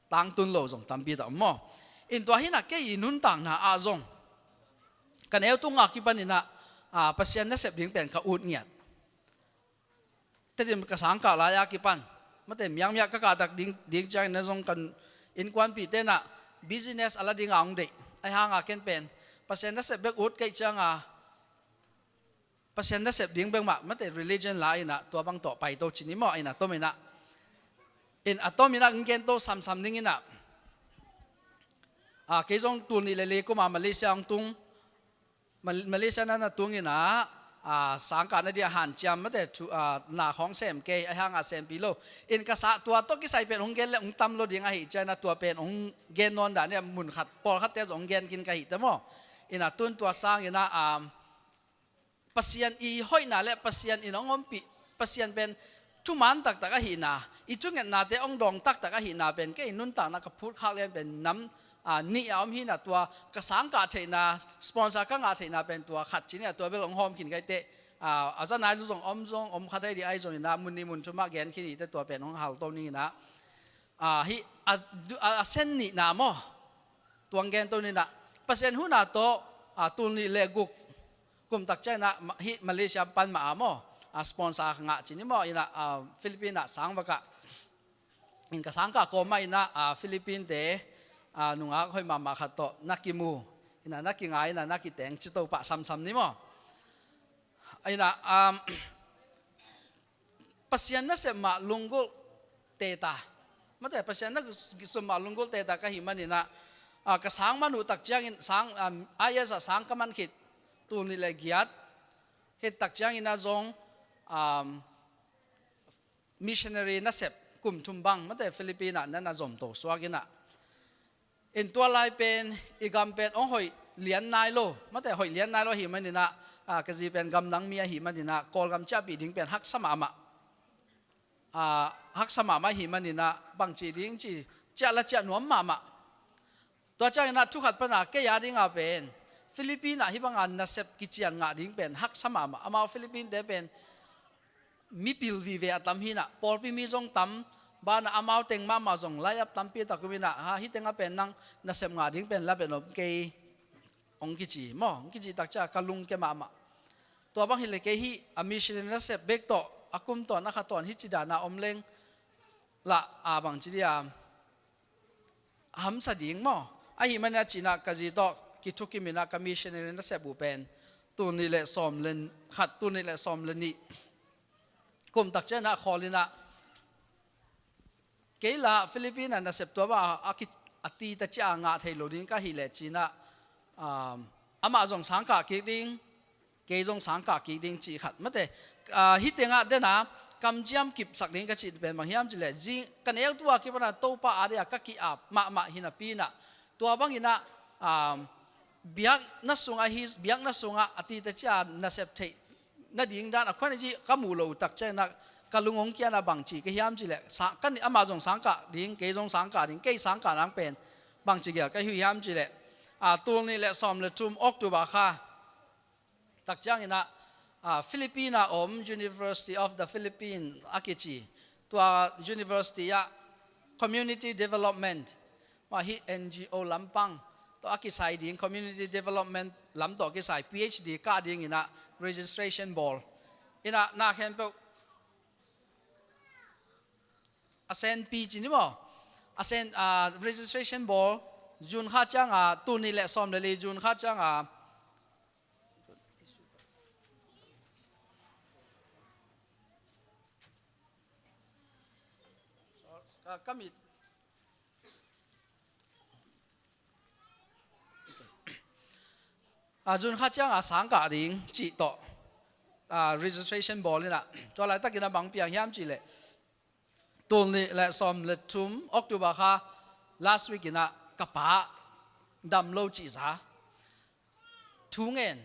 tangtun lo zong tampi tak om maw. In tua hinah kei i nuntakna ah zong ka neu tunga kipaninah, a, Pasian nasep ding pen ka ut ngiat. Tedim ka sangkah lai-a kipan, mate, miangmiah ka kahtak ding, ding ciangin na zong kan innkuanpih tenah business a la dinga hong deih. Ahi hanga ken pen Pasian nasep bek ut kei cianga Pasian nasep ding bek mah, mate, religion la inah tua bang tawh paito cin i maw, inah tom inah. In a tom inah hong gento samsam ding inah, a, kei zong tul nih le li kuma Malaysia hong tung. Mal-, Malaysia na na tung inah, a, sangkah na dia hanciam, mate, thu, a, na khawng sem kei, ahi hanga sempi lo. In ka sa tua tawh kisai pen hong gen le hong tam lo ding ahi cianginah tua pen hong gen nawn dan inah mun khat, pawlkhatte zong hong gen khin ka hi te maw. Inah tun tua sanginah, a, Pasian i hoihna le Pasian in hong ompih, Pasian pen thuman taktak ahihna, i thungetnate hong dawng taktak ahihna pen kei nuntakna ka phutkhak lian pen nam, a, nih a om hinah tua ka sangkah theihna, sponsor ka ngah theihna pen tua khat cin inah tua bel hong hawm khin ka hi teh, a, a za nai lu zong om zong om kha thei ding ahi zonginah mun nih mun thumah gen khin hi teh tua pen hong halto ninginah, a, hih a, a, a sen nihna maw. Tua hong gento ninah Pasian huhna tawh, a, tul nih le guk kum tak cianginah ma-, hih Malaysia pan mah a maw, a, sponsor ngah cin i maw, inah, a, Philippine ah sangvakah. In ka sangkah kawm mah inah, a, Philippine te, a, nungak hoih mahmah khat tawh na kimu, inah na kingai inah na kiteng ci to pah samsam ni maw. Inah, um, Pasian nasep mah lunggulh teta. Mate, Pasian nasep mah lunggulh teta ka hih maninah, a, ka sang man uh tak ciangin sang, um, I S ah sang ka man khit tul nih le giat. Hih tak cianginah zong, um, missionary nasep kum thum bang, mate, Philippine ah na na zomto suak inah. In tua lai pen i gam pen hong hoih lian nai lo, mate, hoih lian nai lo ahi maninah, a, ka zi pen gamdang mi ahi maninah Kawlgam ciahpih ding pen haksa mahmah. A, haksa mahmah ahi maninah bangci ding ci, ciah la ciah nuam mahmah. Tua cianginah thu khat pana kei a dinga pen Philippine ah hih banga nasep kician ngah ding pen haksa mahmah. Amau Philippine te pen mipil vive a tam hinah, pawlpi mi zong tam, banah amau teng mahmah zong lai-ap tampi tak um inah, ha, hih tengah pen nang nasep ngah ding pen la pen om kei, hong kici maw, hong kici tak ciah ka lungke mahmah. Tua bang hileh kei hih a missionary nasep bek tawh a kum tawn a kha tawn hih ci dana om leng lah, a, bangci dia hamsa ding maw. Ahi maninah cinah ka zi tawh kithukiminah ka missionary nasep uh pen tul nih le sawm le khat, tul nih le sawm le nih kum tak cianginah khawl inah kei lah Philippine ah nasep tua bang a ki, a tita cia ngah thei lo ding ka hih leh cinah, um, amah zong sangkah kik ding, kei zong sangkah kik ding cih khat, mate. Ah, hih tengah dena kamciam kipsak ding ka cih pen bang hiam cihleh, zi ka neu tua kipana Topa a dia ka ki-ap mahmah hinapi inah tua banginah, um, biakna sungah hi, biakna sungah a tita cia nasep theih nading dan a khuan a zi ka muh lo uh tak cianginah ka lung hong kianah bangci ka hiam cihleh, sa, kan amah zong sangkah ding, kei zong sangkah ding, kei sangkah nang pen bangci gel ka hi uh hiam cihleh, ah, tul nih le sawm le thum October kha tak cianginah, ah, Philippine ah om University of the Philippines a kici, tua university ah community development, mah hih N G O lampang tawh a kisai ding, community development lam tawh a kisai P H D kah dinginah registration bawl inah na khempeuh a senpi ci ni maw, a sen, ah, registration bawl June kha cianga, tul nih le sawm le li June kha cianga, ka, ka mit, ah, June kha cianga sangkah ding cih tawh, ah, registration bawl inah tua laitakinah bang piang hiam cihleh Tul nih le sawm le thum October kha last week in ah ka pa dam lo cih za thu ngen.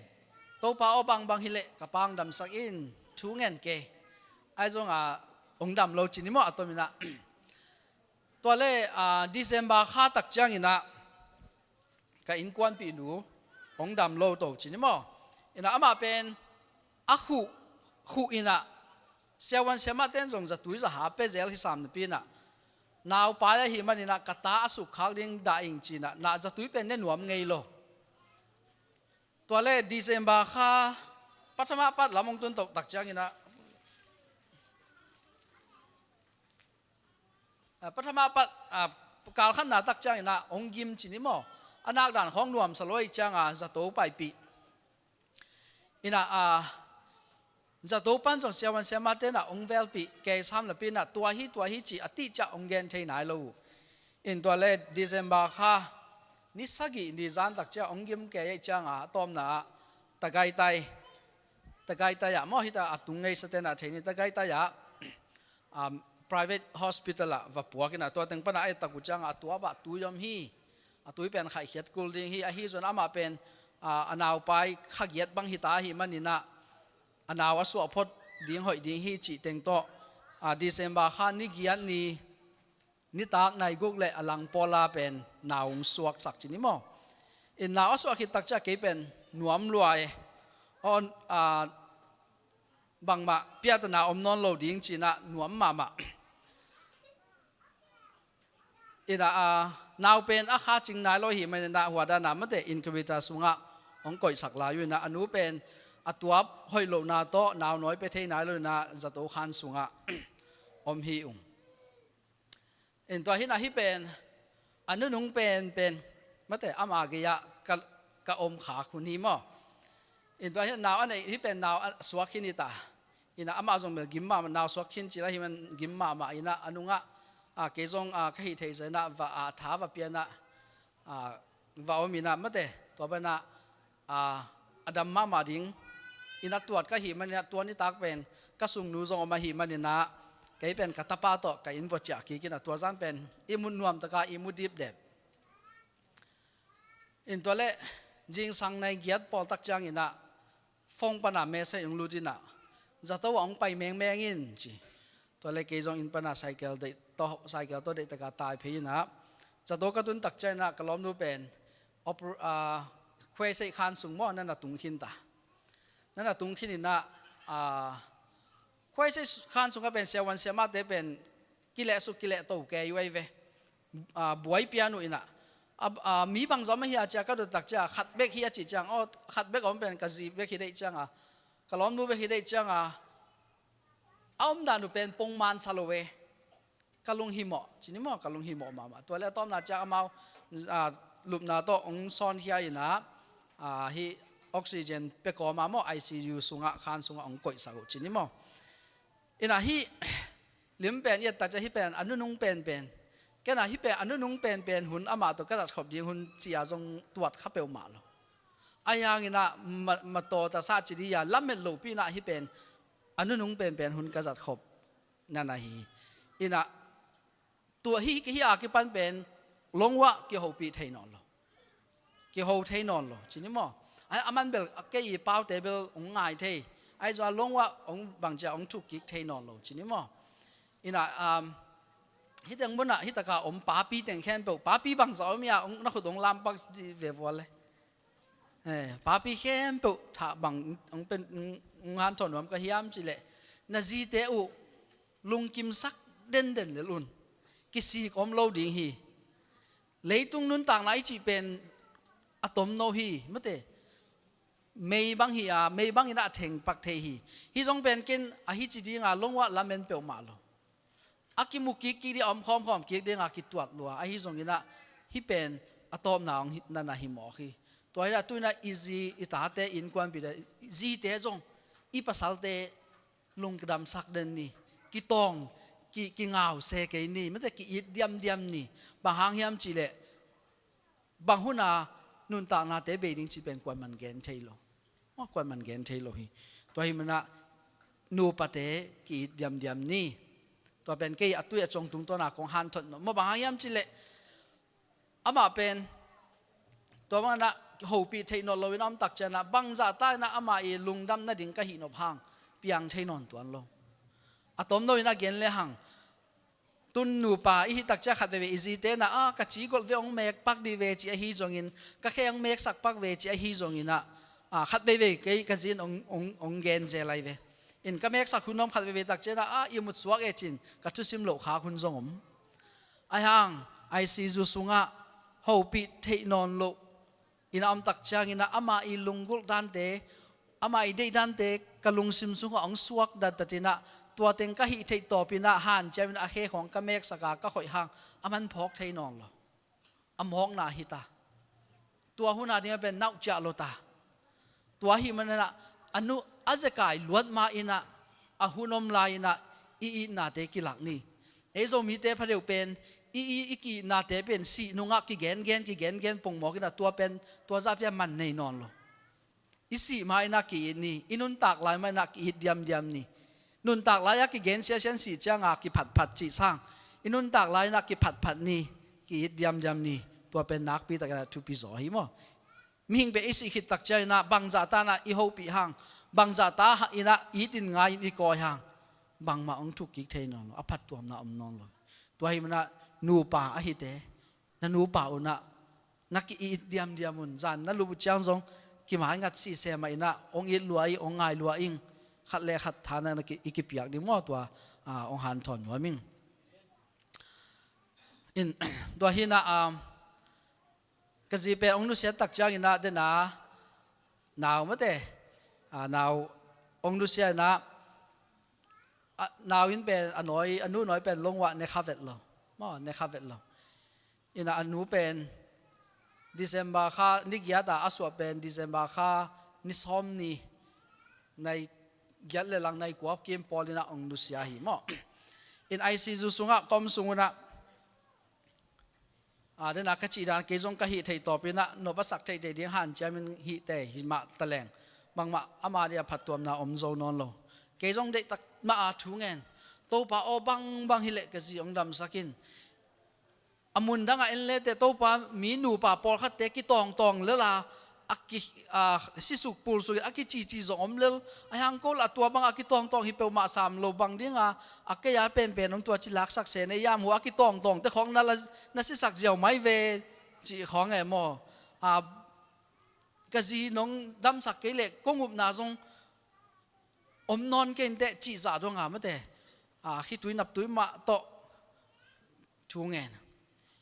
Topa aw, bangbang hileh ka pa hong damsak in, thu ngen kei. Ahi zongin hong dam lo ci ni maw, a tom in ah. Tua le, ah, December kha tak ciangin ah ka innkuanpihnu hong dam lo to ci ni maw. In ah amah pen a khuh, khuh in ah siavuan siamahte in zong zatui zaha pia zel hi sam napi in ah, naupai ahih manin ah ka ta a sukkhak ding dah ing ci in ah, na zatui pen ne nuam ngei lo. Tua le December kha pathama pat lam hong tun toh tak ciangin ah, ah, pathama pat, ah, kal khatna tak ciangin ah hong gim ci ni maw. A nakdan khawng nuamsa lo ahih ciangin zato paipih. In ah, ah, zato pan zong siavuan siamahte in ah hong velpih kei sam napi in ah, tua hi, tua hi ci a tih ciang hong gen thei nai lo uh. In tua le December kha ni sagih ni zan tak ciang hong gim kei ahih ciangin a tawpna ah Tagaytay, Tagaytay ah maw, hita a tung ngeisate in ah thei ni, Tagaytay ah, um, private hospital ah va puak in ah, tua teng pan a a et tak uh ciangin a tuap ah tui om hi. A tui pen khaihkhiat kul ding hi. Ahi zongin amah pen, ah, a naupai kha giat bang hi ta ahih manin ah, a nau a suah phot ding hoih ding hi cih teng tawh, ah, December kha ni giat ni, nitak nai guk le a lang pawl a pen nau hong suaksak ci ni maw. In nau a suah khit tak ciang kei pen nuam lua e. On, ah, bangmah piatana om nawn lo ding ci in ah nuam mahmah. In ah, ah, nau pen a kha cing nai lo ahih manin ah, huadan ah mate incubator sungah hong koihsak lai uh in ah, a nu pen a tuap hoih lohna tawh nau nawi pia thei nai lo in ah zato khan sungah om hi ung. In tua hi in ah hih pen a nunung penpen mate ama gei ah ka, ka om khak hun hi maw. In tua hi in ah nau a neih, hih pen nau a suak khin hi ta. In ah amah zong bel gim mahmah, nau suak khin ci la hi man gim mahmah in ah a nungah, ah, kei zong, ah, ka hih theih zah in ah va, ah, tha va pia in ah, ah, va om in ah mate, tua ban ah, ah, a dam mahmah ding in ah tuat ka hih manin ah, tua nitak pen ka sungnu zong om ahih manin ah, kei pen ka tapa tawh ka inn vua ciah kik in ah, tua zan pen ihmut nuamtaka ihmut dipdep. In tua le zingsang nai giat pawl tak ciangin ah phone pan ah message hong lut in ah, zato ah hong pai mengmeng in ci. Tua le kei zong inn pan ah cycle deih tawh, cycle tawh deih taka tai phei in ah, zato ka tun tak ciangin ah ka lawmnu pen oper-, ah, khuaiseih khan sung maw, na na tung khin ta. Na na tung khin in ah, ah, khuaiseih khan sungah pen siavuan siamahte pen kileh suk kileh to kei uh ahi ve. Ah, buai pian uh in ah, ah, ah, mi bangzah om ahi a ci a ka dot tak ciang, khat bek hi a cih ciang, aw, khat bek om pen ka zi bek hi deih ciangin, ka lawmnu bek hi deih ciangin, a omdan uh pen pongman sa lo e. Ka lunghimawh ci ni maw, ka lunghimawh mahmah. Tua le a tawpna ciang amau, ah, lupna tawh hong sawnkhia in ah, ah, hih oxygen pia kawm a maw, I C U sungah, khan sungah hong koihsak uh ci ni maw. In ah hih lim pen i et tak ciang hih pen a nunung penpen, ken ah hih pen a nunung penpen hun, amah tawh ka zatkhop ding hun ci a zong tuat kha peuhmah lo. Ahi hangin ah ma, ma tawh ta sa ci dih a lamet lopi in ah hih pen a nunung penpen hun ka zatkhop na na hi. In ah tua hi, hih a kipan pen lawng uah kihopih thei nawn lo. Kiho thei nawn lo ci ni maw. Ai, a man bel a kei i paute bel hong ngai thei. Ahi zongin lawng uah hong bangcia hong thuk kik thei nawn lo ci ni maw. In ah, um, hih teng mun ah hih taka om papi teng khempeuh, papi bangzah om ia, hong, na khut hong lampak dih ve vua le. Eh, papi khempeuh thah bang hong pen, hong, hong hanthawn nuam ka hiam cih leh, na zite uh lungkimsak denden lel un. Kisik om lo ding hi. Leitung nuntakna i cih pen a tomno hi, mate. Mei bang hi a, mei bangin a thengpak thei hi. Hih zong pen ken a hih ci ding a lawng uah lamen peuhmah lo. A kimu kik kik ding, a om khawmkhawm kik ding a kituat lua. Ahi zongin ah hih pen a tawpna hong hi, na na hi mawk hi. Tua hi in ah tu in ah i zi, i tate innkuanpihte, zite zong, i pasalte lungdamsak den ni. Kitawng, ki, kingau se kei ni, mate, ki-it diamdiam ni. Bang hang hiam cih leh, bang hun a nuntaknate bei ding cih pen kuaman gen thei lo. Maw, kuaman gen thei lo hi. Tua hi man ah nupate ki-it diamdiam ni. Tua pen kei a tui a cong tungtawna kong hanthot nop maw, bang hang hiam cihleh amah pen tua bang inah hopih theih nawn lo inah om takcianginah bangzah ta inah amah i lungdam nading ka hih nop hang piang thei nawn tuan lo. A tom lo inah gen le hang, tun nupa i hih takcia khat veve i zite inah a ka cigolh ve hong mek pak dih ve ci ahi zongin, ka khe hong meksak pak ve ci ahi zonginah, a, khat veve kei ka zin hong, hong, hong gen zel lai ve. In ka meksak hun om khat veve takcianah a i mutsuak e cin ka thusim loh khak hun zong om. Aihang, I C U sungah hopih theih nawn loh inah om takcianginah ama i lunggulh dante, ama i deih dante ka lungsim sungah hong suak datdatinah tua teng ka hih theih tawpinah hanciaminah a khe khawng ka meksaka ka khoih hang a man phawk thei nawn lo. A mawkna hi ta. Tua huna dingah pen nauh ciah lo ta. Tua hi maninah a nu a zekai luat ma inah a hun om lai inah i itnate kilak ni. Ei Zomite phadeuh pen i, i, i ki-itnate pen sih nungah kigengen kigengen pongmawk inah tua pen tua zahpia man nei nawn lo. I sih ma inah ki-it ni, i nuntak lai ma inah ki-it diamdiam ni. Nuntak lai-ah kigen siasian sih cianga kiphatphat cih sang, i nuntak lai inah kiphatphat ni, ki-it diamdiam ni. Tua pen nakpi takinah thupi zaw hi maw. Mihing pen i sih khit takcianginah bangzah ta inah i hopih hang, bangzah ta inah itin ngai in i kawi hang, bangmah hong thuk kik thei nawn lo, a phattuamna om nawn lo. Tua hi manah nupa ahite, na nupa unah na ki-it diamdiam un, zan na lup uh ciang zong kimai ngat siseh mah inah hong it lua ing, hong ngai lua ing. Khat le khat thana na ki, i kipiak ding maw, tua, a, hong hanthawn nuam ing. In, tua hinah, a, ka zi pen hong nusiat takcianginah dena nau mate, a, nau hong nusia inah, a, nau in pen a nawi, a nu nawi pen longwah ne kha vet lo. Maw, ne kha vet lo. Inah a nu pen December kha ni giata a suah pen December kha ni sawm ni nai giat le lang nai kua kim pawl inah hong nusia hi maw. In I C U sungah ka om sung unah, a, dena ka cih dan kei zong ka hih theih tawpinah nop a sak theihtheih ding hanciamin hihte hi mah taleng bangmah ama dia phattuamna om zo nawn lo. Kei zong deihtak mah a thu ngen, Topa aw, bangbang hileh ka zi hong damsak in. A mun dangah en lete Topa, mi nupa pawlkhatte kitawngtawng lela a ki, a, sisuk pulsuk a kicici zong om lel. Aihang ko lah tua bangah a kitawngtawng hi peuhmah sam lo bang dinga a kei a penpen hong tua ci laksak se ne iam hu a kitawngtawngte khawng na la, na sisak ziau mai ve cih khawng e maw. A, ka zi nong damsak kei leh kong upna zong om nawn kei inteh cih zah donga mate, a, khitui naptui mah tawh thu ngen.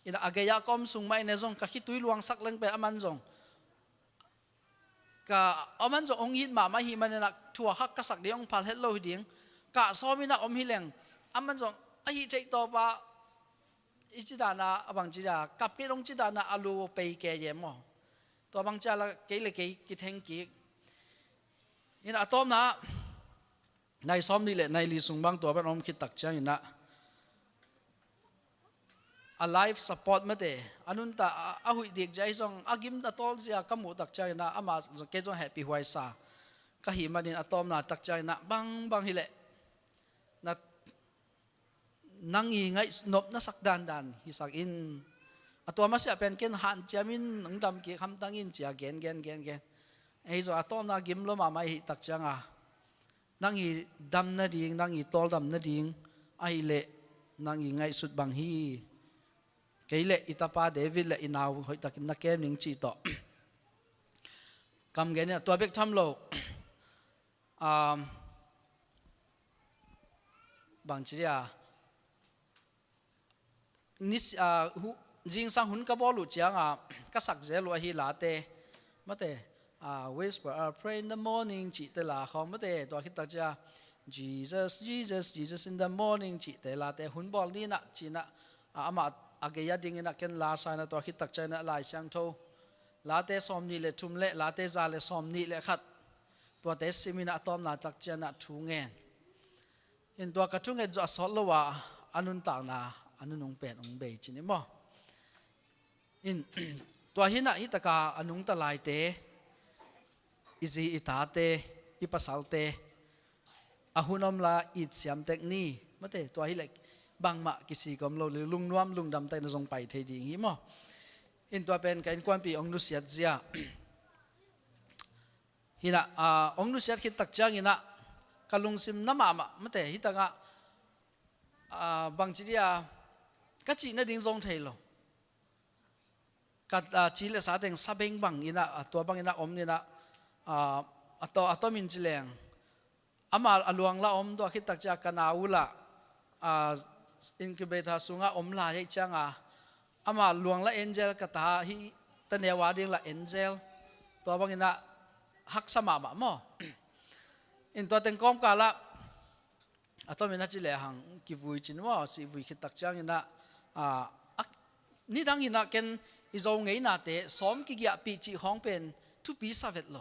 Inah a gei-ah ka om sung mah inah zong ka khitui luangsak leng pen aman zong, ka, aman zong hong it mahmah hi maninah thu a khak ka sak ding hong phal het lo hi ding. Kah sawm inah om hi leng aman zong a hih theih tawpah i ci dana a bang ci da kap kei dong ci dana a lu pei ke ye maw. Tua bang cia la kei le kei kitheng kik. Inah a tawpna nai sawm nih le nai li sung bang tua ban om khit takcianginah a life support mate a nunta a, a huih dik zia hi zong a gim a tawl zia ka muh takcianginah ama zong kei zong hehpih huaisa ka hi manin a tawpna takcianginah bangbang hileh na nang i ngaih nop na sak dandan hisak in. A tua masiah pen ken hanciamin nang dam kik hamtang in cia gen gen gen gen. Ei zong a tawpna gim lo mahmah i hih takcianga nang i dam nading, nang i tawldam nading ahileh nang i ngaihsut bang hi. Kei le i tapa David le i nau hoihtakin na kem ning cih tawh kam gen inah tua bek tham lo. Um, bang ci dia ni, ah, hu, zingsang hun ka bawl uh cianga ka sak zel uh ahi late mate, ah, whisper, ah, pray in the morning cihte la khawng mate tua khit takcia Jesus, Jesus, Jesus in the morning cihte late hun bawl ninah cinah, ah, amah a gei a dinginah ken la sa inah tua khit takcia inah Lai Siangtho late sawm nih le thum le late za le sawm nih le khat tuate siminah a tawpna takcianah thu ngen. In tua ka thunget zawh a sawt lo a a nuntakna a nunung pen hong bei cin i maw. In tua hinah hitaka a nungta laite i zi i tate i pasalte a hun om la it siam tek ni mate tua hileh bangmah kisik om lo, lungnuam lungdam takin zong pai thei ding hi maw. In tua pen ka innkuanpih hong nusiat zia hi-in ah, ah, hong nusiat khit tak ciangin ah ka lungsim na mahmah mate, hi tak ah, ah, bangci dia ka cih nading zong thei lo. Ka, ah, ci le sa teng sabeng bangin ah, ah, tua bangin ah om in ah, ah, a to, a tomin ci leng, ama a luang la om, tua khit tak ciang ka nau uh lah, ah, incubator sungah om lai ahih ciangin, ama luang la angel, ka ta hi ta neu a ding la angel. Tua bangin ah haksa mahmah maw. In tua teng kawmkal ah a tomin a ci lehang kivui cin maw, sih vui khit tak ciangin ah, ah, a, nidangin ah ken i Zo ngeinate sawm kigiahpih cih khawng pen thupi sa vet lo.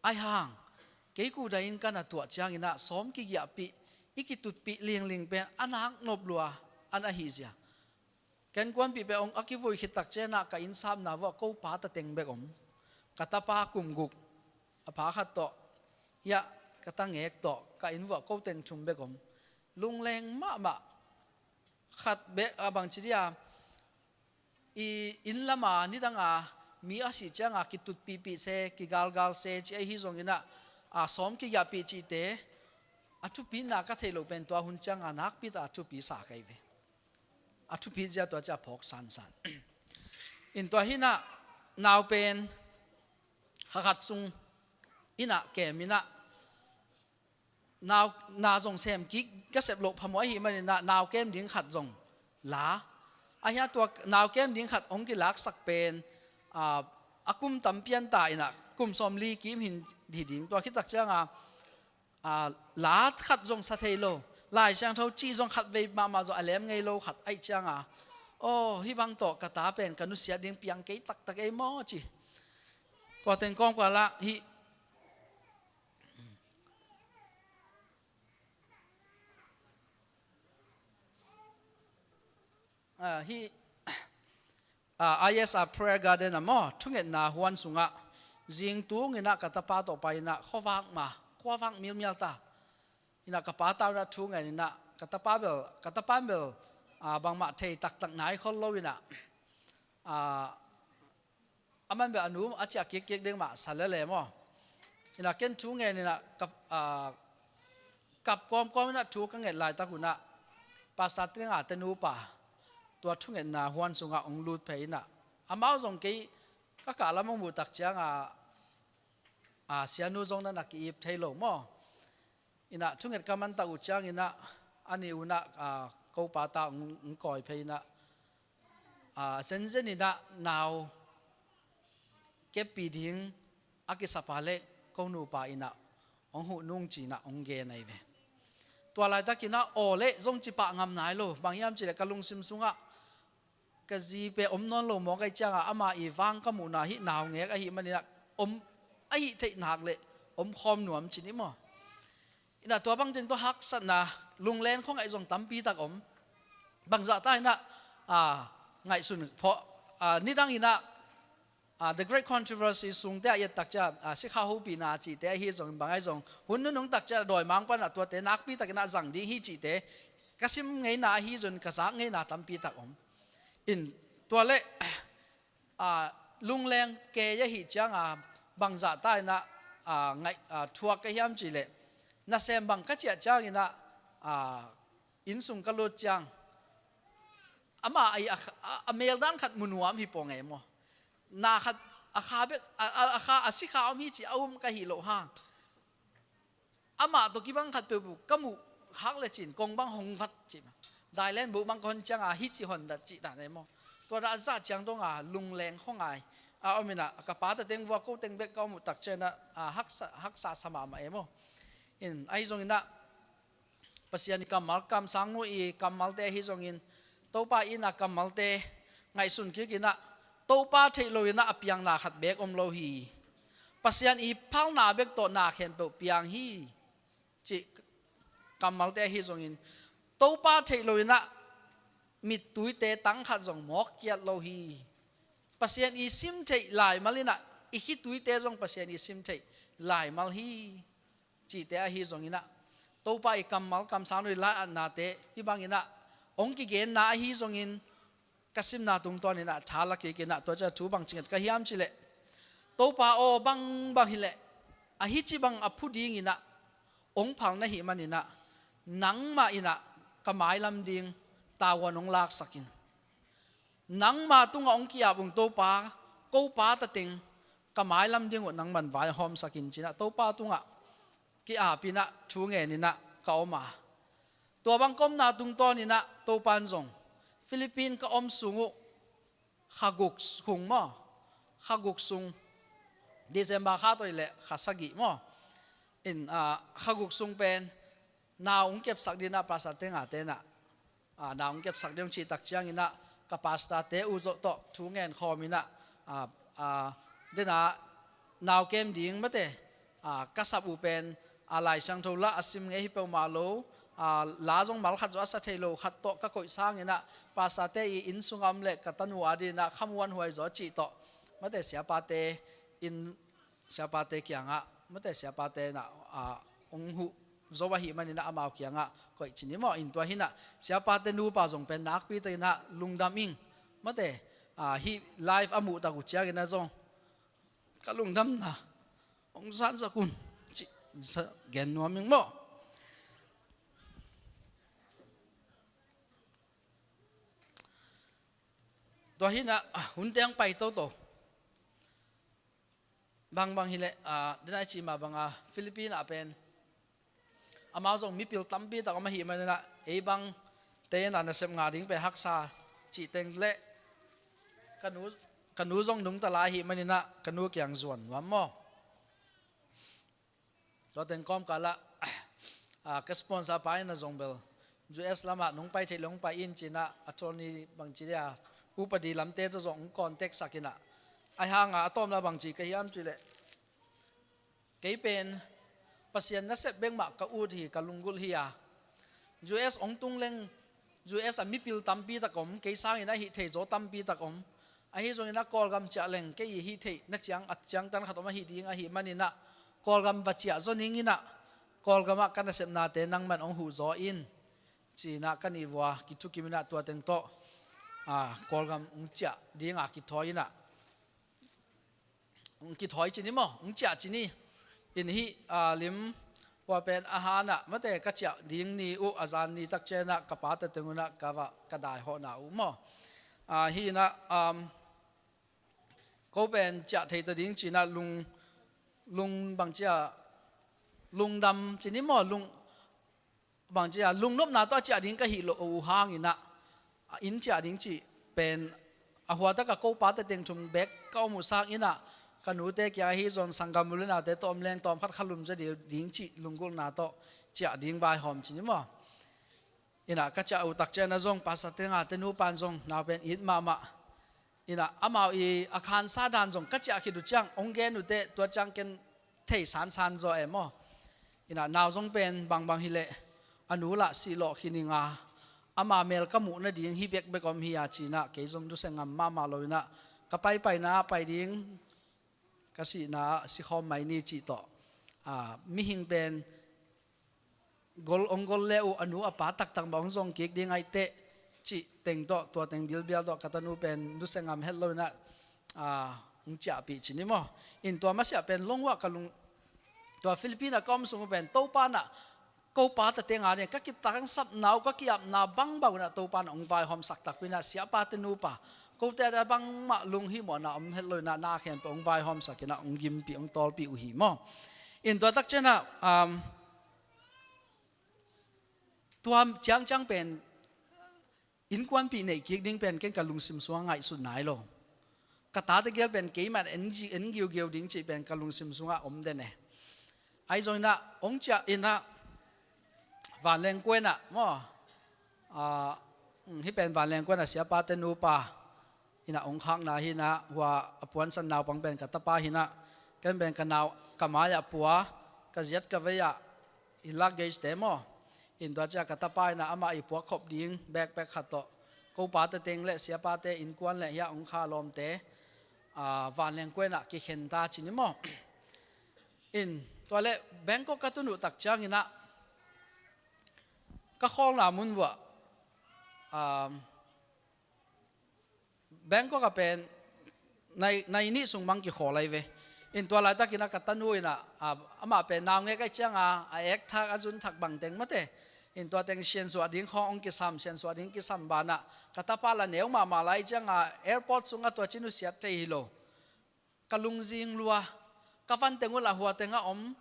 Ahi hang kei kudai in ka na tuah ciangin ah sawm kigiahpih, i kitutpih lingling pen a nak nop lua an ahi zia. Ka innkuanpih pen hong a kivui khit tak ciangin ah ka innsapna vuah ko pa ta teng bek om. Ka tapa kum guk, a pha khat tawh, hiah ka ta ngek tawh, ka inn vuah ko teng thum bek om. Lungleng mahmah. Khat bek, a bangci dia, i inn lam a nidang a mi a sih ciangin kitutpihpih se, kigalgal se ci ahi zongin ah, a sawm kigiahpih cihte a thupina ka theih loh pen tua hun ciangin nakpi tak a thupi sa ka hi ve. A thupi zia tua ciang phawk sansan. In tua hi-in ah nau pen kha khat sung in ah kem in ah, nau, na zong sem kik ka sep loh phamawh ahih manin ah nau kem ding khat zong la. Ahi a tua nau kem ding khat hong kilaksak pen, ah, a kum tam pian ta in ah kum sawmli kim hi ding, tua khit tak ciangin, ah, la khat zong sa thei lo. Lai Siangtho cih zong khatvei mahmah zong a lem ngei lo khat ahih ciangin, aw, hih bang tawh ka ta pen ka nusiat ding piang kei taktak ei maw ci. Tua teng kawmkal ah hih, ah, hih, ah, I S R Prayer Garden ah maw, thungetna huan sungah zingtung in ah ka tapa tawh pai in ah khuavak ma, khuavak milmial ta. In ah ka pa tawh in ah thu ngen in ah, ka tapa bel, ka tapa bel, ah, bangmah thei taktak nai khol lo in ah, ah, aman bel a nu a ciah kikkik ding mah sa lele maw. In ah ken thu ngen in ah kap, ah, kap kawmkawm in ah thu ka nget laitak un ah Pastor Tling a te nupa tua thungetna huan sungah hong lut phei in ah, amau zong kei ka kah lam hong muh tak ciangin, ah, sianu zong na na ki-ip thei lo maw. In ah thunget ka man tak uh ciangin ah a nih un ah, ah, ko pa ta hong, hong kawi phei in ah, ah, zenzen in ah nau keppih ding a kisapa le ko nupa in ah hong huh nung ci in ah hong gen ahi ve. Tua laitak in ah aw le zong ci pah ngam nai lo, bang hiam cih leh ka lungsim sungah ka zi pen om nawn lo mawk ahih ciangin ama i vang ka muhna hih naungek ahih manin ah om, ahih theih nak leh om khawm nuam ci ni maw. In ah tua bang teng tawh haksatna, lunglen khuangaih zong tampi tak om. Bangzah ta in ah, ah, ngaihsun phawk, ah, nidang in ah, ah, The Great Controversy sungte ah i et tak ciang, ah, sikha hopihna cihte ahi zong, bang ahi zong, hun nunung tak ciang dawimangpa in ah tuate nakpi tak in ah zang ding hi cihte ka sim ngeina ahi zong, ka zak ngeina tampi tak om. In tua le, ah, lungleng kei ahih ciangin bangzah ta in ah, ah, ngaih, ah, thuak ka hiam cih leh, nasem bang ka ciah ciangin ah, ah, inn sung ka lut ciang, ama a, a, a, a meldan khat mu nuam hi pong e maw. Na khat a kha bek, a, a, a kha, a sikha om hi ci a um ka hih loh hang, amah tawh kibang khat peuhpeuh ka muh khak le cin kong bang hong vat ci mah. Dailen buh bang ka hon ciangin hih ci hon vat cih dan e maw. Tua dah a zah ciang dongin lungleng khuangaih a om in ah, ka pa ta teng vua ko teng bek ka om uh tak ciangin ah, haksa, haksa sa mahmah e maw. In ahi zongin ah Pasian i kammal, Kam Sang Nu i kammalte ahi zongin, Topa in a kammalte ngaihsun kik in ah, Topa theih lo in ah a piang na khat beek om lo hi. Pasian i phalna bek tawh na khempeuh piang hi, cih kammalte ahi zongin, Topa theih lo in ah mittuite tang khat zong mawk kiat lo hi. Pasian i sim theih laimal in ah i khituite zong Pasian i sim theih laimal hi, cihte ahi zongin ah, Topa i kammal kamsang lo i lai-atnate hih bangin ah hong kigenna ahi zongin, ka simna tungtawnin ah tha la kik in ah, tua ciang thu bang ci nget ka hiam cih leh, Topa aw, bangbang hi leh a hici bang a phu dingin ah hong phal na hih manin ah, nangmah in ah ka mailam ding tavuan hong laksak in. Nangma tungah hong ki-ap ung Topa, ko pa ta teng ka mailam ding uh nangman vaihawmsak in, ci-in ah Topa tungah ki-ap in ah thu ngen in ah ka om a. Tua bang ka omna tungtawnin ah Topan zong Philippine ka om sung uh, kha guk sung maw, kha guk sung, December kha tawh hi leh kha sagih maw, in, ah, kha guk sung pen nau hong kepsak dingin ah Pastor Tenga te in ah, ah, nau hong kepsak ding hong cih tak ciangin ah, ka pastor te uh zawh tawh thu ngen khawm in ah, ah, ah, den ah nau kem ding mate, ah, ka sap uh pen, ah, Lai Siangtho la a sim ngei hi peuhmah lo, ah, la zong mal khat zaw a sa thei lo khat tawh ka koih sangin ah, pastor te i inn sungah om leh ka tanu a dingin ah khamuanhuai zaw cih tawh, mate, siapate in, siapate kiangah, mate, siapate in ah, ah, hong huh zo ahih manin ah amau kiangah koih ci ni maw. In tua hi in ah siapate nupa zong pen nakpi takin ah lungdam ing, mate, ah, hih live a muh tak uh ciangin ah zong ka lungdamna hong zansak un, ci, sa, gen nuam ing maw. Tua hi in ah, ah, hun teng pai toto. Bangbang hi leh, ah, den a i cih mah bang a Philippine ah pen amau zong mipil tampi tak om ahih manin ah, ei bang te in ah nasep ngah ding pen haksa cih teng leh, ka nu, ka nu zong nungta lai ahih manin ah ka nu kiang zuan nuam maw. Tua teng kawmkal ah, ah, ka sponsor pa in ah zong bel U S lamah nong pai theih leh hong pai in ci-in ah, attorney bang ci dia, upadi lamte tawh zong hong contact sak in ah, ahi hang a, a tawpna bang ci ka hiam cih leh, kei pen Pasian nasep bek mah ka ut hi, ka lunggulh hi a. U S hong tung leng, U S ah mipil tampi tak om, kei sangin ah hih thei zaw tampi tak om. Ahi zongin ah Kawlgam ciah leng kei i hih theih na ciang, a ciangtan khat om ahih ding ahih manin ah, Kawlgam va ciah zaw ning in ah, Kawlgam ah ka nasepnate nangman hong huh zaw in, ci-in ah ka nih vua kithukim in ah tua teng tawh, ah, Kawlgam hong ciah ding a kithawi in ah, hong kithawi ci ni maw, hong ciah ci ni. In hih, ah, lim hua pen a han ah, mate, ka ciah ding ni uh a zan ni tak ciang ah ka pate teng un ah ka va, ka daihawhna uh maw. Ah, hi in ah, um, ko pen ciah thei ta ding ci-in ah lung, lung bang ci a, lungdam ci ni maw, lung, bang ci a, lungnopna tawh a ciah ding ka hih loh uh hangin ah, a inn ciah ding cih pen a huatak a ko pate teng thum bek ka om uh sangin ah, ka nute kiang ahi zong sanggam u le naute tawh om leng tawm khat kha lum zaw ding cih lunggulhna tawh ciah ding vaihawm ci ni maw. In ah ka ciah uh tak ciang ah zong Pastor Tenga te nupa in zong nau pen it mahmah. In ah amau i a khansa dan zong ka ciah khit uh ciang hong gen uh teh, tua ciang ken thei sansan zaw e maw. In ah nau zong pen bangbang hi leh a nu lah sih lawh khin ing a, ama mel ka muh nading hih bekbek om hi a, ci-in ah kei zong nusia ngam mahmah lo in ah, ka paipaina ah pai ding ka sihna ah sikhawm mai ni cih tawh, ah, mihing pen gol, hong gol le uh a nu a pa taktak mah hong zong kik ding ahih teh cih teng tawh, tua teng bilbial tawh ka tanu pen nusia ngam het lo in ah, ah, hong ciahpih ci ni maw. In tua masiah pen long uh ah ka lung, tua Philippine ah ka om sung uh pen Topa in ah ko pate teng a ding ka kitangsapna uh, ka ki-apna bangbang uh in ah Topa in ah hong vaihawmsak takpi in ah, siapate nupa, kote a bangmah lunghimawhna om het lo in ah, na khempeuh hong vaihawmsak in ah hong gimpih, hong tawlpih uh hi maw. In tua tak ciang ah, um, tua ciangciang pen innkuanpih neih kik ding pen ken ka lungsim sungah ngaihsut nai lo. Ka tate gel pen keimah en gi-, en giugiu ding cih pen ka lungsim sungah om den e. Ahi zongin ah hong ciah in ah Vanleng Kuan ah maw, ah, hih pen Vanleng Kuan ah siapate nupa in ah hong khakna hi in ah, hua a puansan naupang pen ka tapa hi in ah, ken pen ka nau ka mai ah pua, ka ziat ka vei ah i luggage te maw. In tua ciang ka tapa in ah amah i puakkhop ding backpack khat tawh, ko pate teng le siapate innkuan le hih a hong kha lawmte, ah, Vanleng Kuan ah kikhen ta ci ni maw. In tua leh Bangkok ka tun uh tak ciangin ah, ka khawlna mun vuah, um, Bangkok ah pen nai, nai nih sung bang kikhawl ahi ve. In tua laitakin a ka tanu in ah, ah, amah pen naungek ahih ciangin a ek thak, a zun thak bang teng mate. In tua teng siansuah ding khawng hong kisam, siansuah ding kisam banah ka tapa la neu mahmah lai ciangin airport sungah tua ci nusiat thei hi lo. Ka lungzing lua, ka van teng uh la hua teng a om.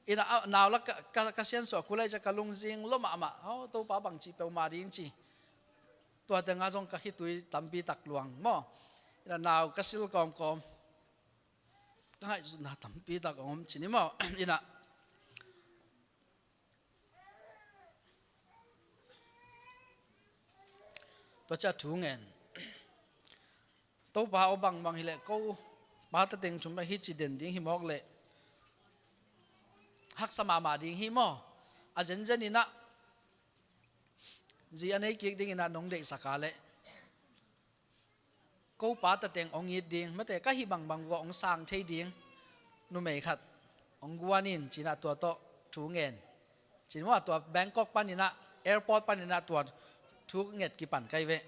In ah, a, nau la ka, ka, ka siansuah kul lai ciang ka lungzing lua mahmah. Oh, Topa bangci peuhmah ding ci. Tua tengah zong ka khitui tampi tak luang maw. In ah nau ka sil kawmkawm. Ka ngaihsutna tampi tak om ci ni maw. In ah Tua ciang thu ngen. Topa aw, bangbang hileh ko pa ta teng thum bek hi ci den ding hi mawk leh haksa mahmah ding hi maw. A zenzen in ah zi a nei kik ding in ah nong deihsak a leh ko pa ta teng hong it ding, mate, ka hih bangbang vua hong sang thei ding numei khat hong guan in ci in ah tua tawh thu ngen. Ci in ah tua Bangkok pan in ah, airport pan in ah tua thu nget kipan ka hi ve.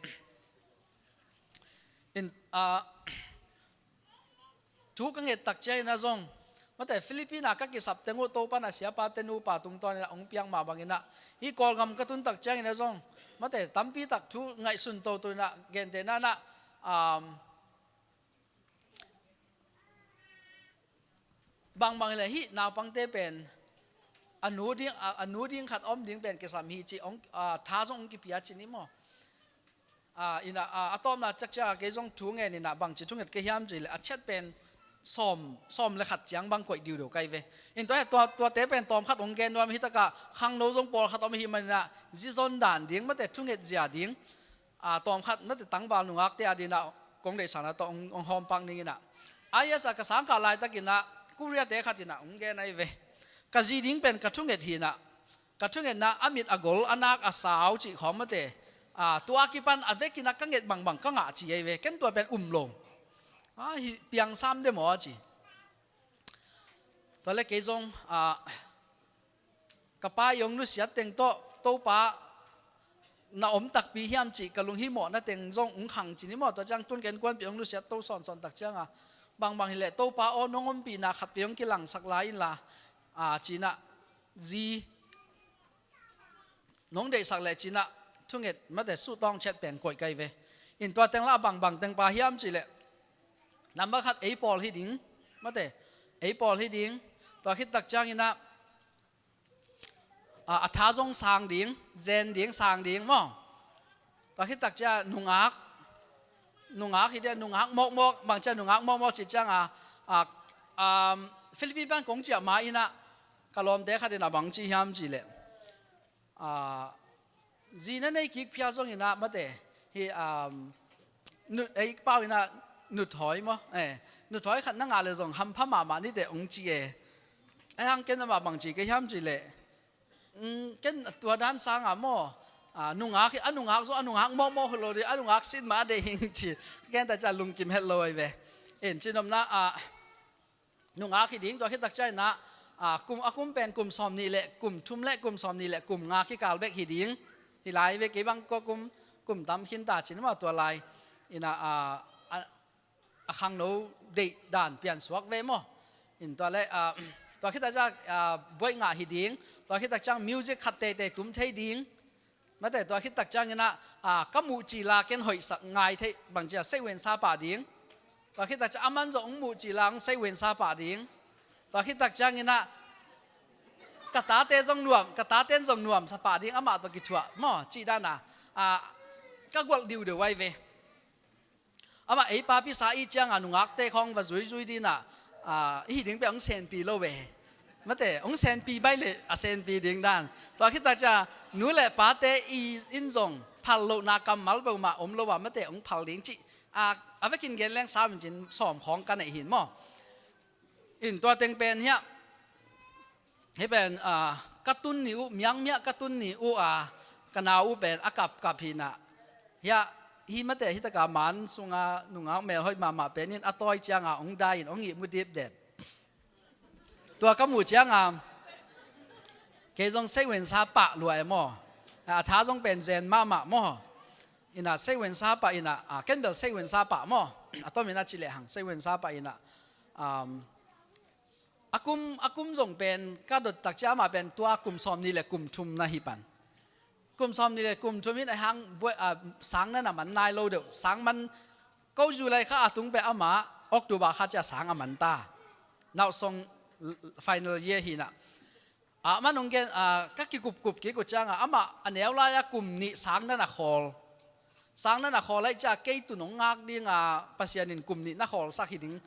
In, ah, thu ka nget tak ciangin ah zong, mate, Philippines ah ka kisap teng uh Topa in ah siapa te nupa tungtawn in ah hong piak mah bangin ah, hih Kawlgam ka tun tak ciangin ah zong, mate, tampi tak thu ngaihsun toto in ah, gentehna in ah, um, bangbang hileh hih naupangte pen a nu ding, a, a nu ding khat om ding pen kisam hi ci hong, a, tha zong hong kipia ci ni maw. A, in ah, a, a tawpna ciakciak ah kei zong thu ngen in ah bangci thunget ka hiam cih leh a ciat pen sawm, sawm le khat ciang bang koih diudeu ka hi ve. In tua, tua, tuate pen tawm khat hong gen nuam hi tak ah, khangno zong pawlkhat om ahih manin ah zi zon dan ding, mate, thunget zia ding, a, tawm khat, mate, tangval nungakte a ding in ah kong deihsakna tawh hong, hong hawm pak ning in ah. I S ah ka sang kah laitak in ah Korea-te khat in ah hong gen ahi ve. Ka zi ding pen ka thunget hi in ah, ka thungetna a mit a gol, a nak a sau cih khawng, mate, a, tua kipan a vek in ah ka nget bangbang ka ngah ci ahi ve. Ken tua pen um lo. A, hih piang sam de maw a ci. Tua leh kei zong, a, ka pa i hong nusiat teng tawh Topa na om takpi hiam cih ka lunghimawhna teng zong hong khang ci ni maw. Tua ciang tun ka innkuanpih hong nusiat to sawnsawn tak ciangin, bangbang hileh Topa aw, nong ompihna khat vei hong kilangsak lai inla, a, ci in ah zi nong deihsak leh ci in ah thunget, mate, suhtawng ciat pen koih ka hi ve. In tua teng lah a bangbang teng pa hiam cih leh, number khat ei pawl hi ding, mate, ei pawl hi ding. Tua khit tak ciangin ah, a, a tha zong sang ding, zen ding, sang ding maw. Tua khit tak ciang nungak, nungak hi ding, nungak mawkmawk, bang ciang nungak mawkmawk cih ciangin, a, a, um, Philippines pan kong ciah ma in ah ka lawmte khat in ah bang ci hiam cih leh, a, zi na nei kik phial zongin ah, mate, hih, um, nu, ei pau in ah nuthawi maw, eh, nuthawi khat na ngah leh zong hampha mahmah ni teh hong ci e. Ahi hang ken amah bang ci ka hiam cih leh, um, ken tua dan sang a maw, a, nungak hi, a nungak zong, a nungak mawkmawk hi lo ding, a nungak sit mah a deih ing ci. Ken ta ciang lungkim het lo ahi ve. In, cinopna, a, nungak hi ding, tua khit tak ciangin ah, a, kum, a kum pen kum sawmnih leh kum thum leh kum sawmnih leh kum nga kikal bek hi ding. Hi lai ve, kei bang kua kum, kum tam khin ta ci ni maw, tua lai in ah, a, a, a khangno deih dan piansuak ve maw. In tua leh, a, tua khit tak ciang, a, buaih ngah hi ding. Tua khit tak ciang music khat teitei tum thei ding. Mate, tua khit tak ciangin ah, a, ka muh cil a ken hoihsak ngai thei, bang ci a, seiwensa pah ding. Tua khit tak ciang aman zong hong muh cil a hong seiwensa pah ding. Tua khit tak ciangin ah ka tate zong nuam, ka taten zong nuamsa pah ding, amah tawh kithuah maw, cih dan a, a, ka gualh diudeu ahi ve. Amah ei papi sa i ciangin nungakte khawng va zuizui ding in ah, a, i hih ding pen hong senpi lo ve. Mate, hong senpi baih leh a senpi ding dan. Tua khit tak ciang nu leh pate i in zong phal lohna kammal peuhmah om lo a, mate, hong phal ding cih, a, a vekin gen leng sam in cin sawm khawng ka neih hi maw. In tua teng pen hiah, hih pen, a, ka tun ni uh, miangmiah ka tun ni uh a, ka nau uh pen a kapkap hi in ah. Hiah, hih mate, hih tak a man sung a nungak melhoih mahmah pen in a tawi ciangin hong dai in hong ihmu dipdep. Tua ka muh ciangin, Kei zong seiwensa pah lua e maw. A tha zong pen zen mahmah maw. Ina seiwensa pah ina, a, ken bel seiwensa pah maw. A tom ina ci lehang seiwensa pah ina. Um, a kum, a kum zong pen ka dot tak cia amah pen tua kum sawm nih le kum thum na hi pan. Kum sawm nih le kum thum hin a hang buai, a, sang na na man nai lo deuh. Sang man ko July kha a tung pe amah October kha cia sang a man ta. Nauh song final year hi na. A man ong gen, a, ka kikupkup kik uh cianga amah a neu lai-a kum nih sang na na khawl. Sang na na khawl lai cia kei tun ong ngak dinga Pasian in kum nih na khawlsak hi ding.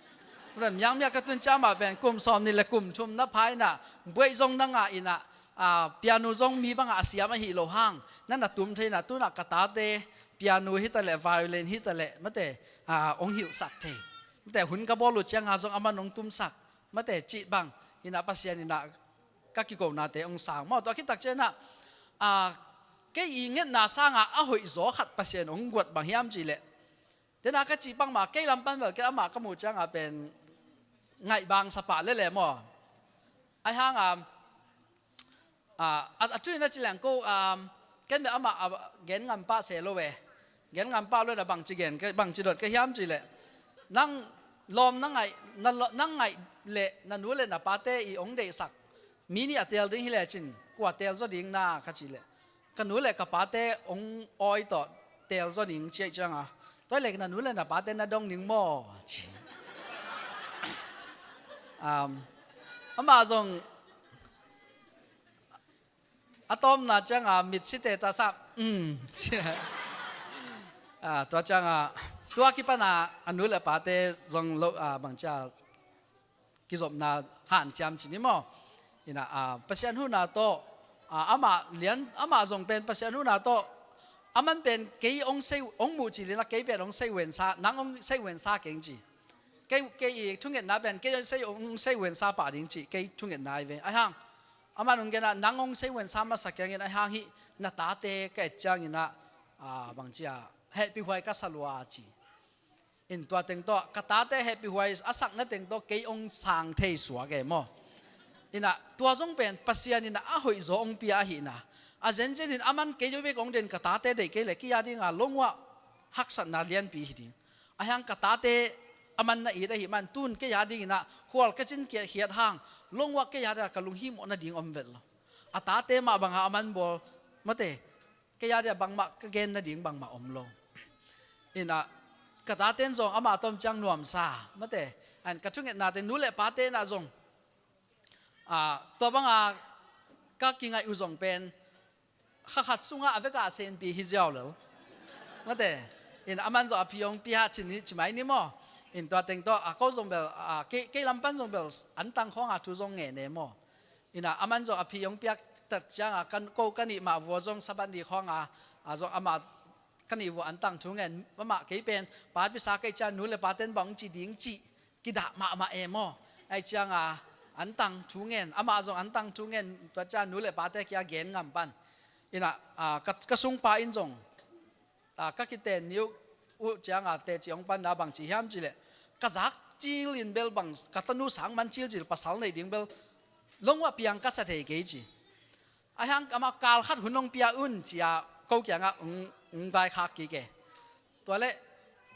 Miangmia ka tun cia amah pen kum sawm nih le kum thum na pha ina buai zong na ngah ina, a, piano zong mi banga a siam ahi lo hang na na tum thei na tuna ka tate piano hi ta le violin hi ta le mate, a, ong hilhsak thei. Mate hun ka bawl uh cianga zong a man ong tumsak. Mate cih bang ina Pasian ina ka kikonate ong sang maw. Tua khit tak ciana, a, kei i ngetna sanga a hoih zaw khat Pasian ong guat bang hiam cih leh. Tena ka cih bang ma kei lam pan bel kei amah ka muh cianga pen ngaih bang sa pah lele maw. Ai hang a, a, a, a tuina ci leng ko, a, ken bel amah a gen ngam pah se lo ve. Gen ngam pah lo na bangci gen, bangci dot ka hiam cih leh. Nang lawm na ngaih, na lo-, nang ngaih leh na nu le na pate i ong deihsak mi nih a tel ding hi lecin kua tel zaw ding na ka cih leh. Ka nu le ka pate ong awi tawh tel zaw ding ciah cianga. Tua leh na nu le na pate na dong ding maw ci. Um, amah zong a tawmna cianga mit site ta sa, um, cia. A, tua cianga, tua kipana a nu le pate zong lo, a, bang cia kizopna hanciam ci ni maw. Ina, a, Pasian huna tawh, a, amah lian, amah zong pen Pasian huna tawh, a man pen kei ong sei, ong muh ci lina kei pen ong sei wensa, nang ong sei wensa keng ci. Kei, kei i thungetna pen kei ong sei, ong sei wensa pah ding ci, kei thungetna i ve. Ai hang, a man ong gena, nang ong sei wensa masa kengin ai hang hi, na tate ka et ciangina, a, bang cia, hehpih huai ka sa lua ci. In tua teng tawh, ka tate hehpih huai a sakna teng tawh, kei ong sang thei suak e maw. Ina, tua zong pen, Pasian ina a hoih zaw ong pia ahina. A zenzen in a man kei zaw bek ong den ka tate deih kei le kei a dinga longua haksatna lianpi hi ding. A hiang ka tate a man na it ahi man tun kei a dingina hual ka cin kiat hiat hang longua kei a dinga ka lunghimawh nading om vet lo. A tate mah banga a man bawl mate kei a dia bangmah ka gen nading bangmah om lo. Ina ka taten zong amah tom ciang nuamsa mate an ka thungetnate nu le pate na zong, a, tua banga ka kingaih uh zong pen kha khat sunga a veka senpi hi ziau lel. Mate in a man zong a phi hong pia ci ni ci mai ni maw. In tua teng tawh a ko zong bel, a, kei, kei lam pan zong bel an tang khawng a thu zong nge ne maw. Ina a man zong a phi hong piak tat cianga kan ko ka nih mah vua zong sabat ni khawng a, a zong amah ka nih vua an tang thu ngen amah kei pen pa pisa kei cia nu le paten bang ci ding ci kidah mahmah e maw. Ai cianga an tang thu ngen amah zong an tang thu ngen tua cia nu le pate kia gen ngam pan. Ina, a, ka, ka sungpa in zong, a, ka kiten ni uh cianga teci hong panna bang ci hiam ci leh ka zak cil in bel bang ka tanu sang man cil cil pasal nei ding bel longua piang ka sa thei kei ci. A hiang amah kal khat hun hong pia un cia ko kianga ung, ung vaikhak kik e. Tua le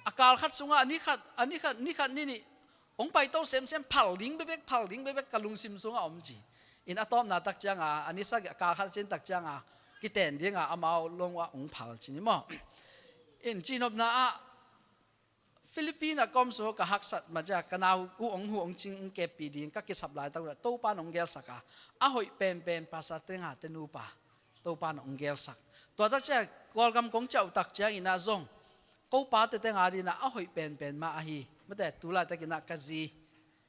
a kal khat sunga a ni khat, a ni khat, ni khat ni nih hong paito semsem phal ding bebek, phal ding bebek ka lungsim sunga om ci. In a tawpna tak cianga a ni sagih a kal khat cin tak cianga kiten dinga amau longua ung phal ci ni maw. In cinopna ah Philippine a ka om sung ka haksat ma cia ka nau uh ong hu ong cing ong keppi ding ka kisap laitak uh Topa nong gelsaka a hoih penpen pasa tenga te nupa Topa nong gelsak. Tua tak cia Kawlgam kong ciah uh tak cia ina zong ko pa tete nga dina a hoih penpen ma ahi. Mate tu laitak ina ka zi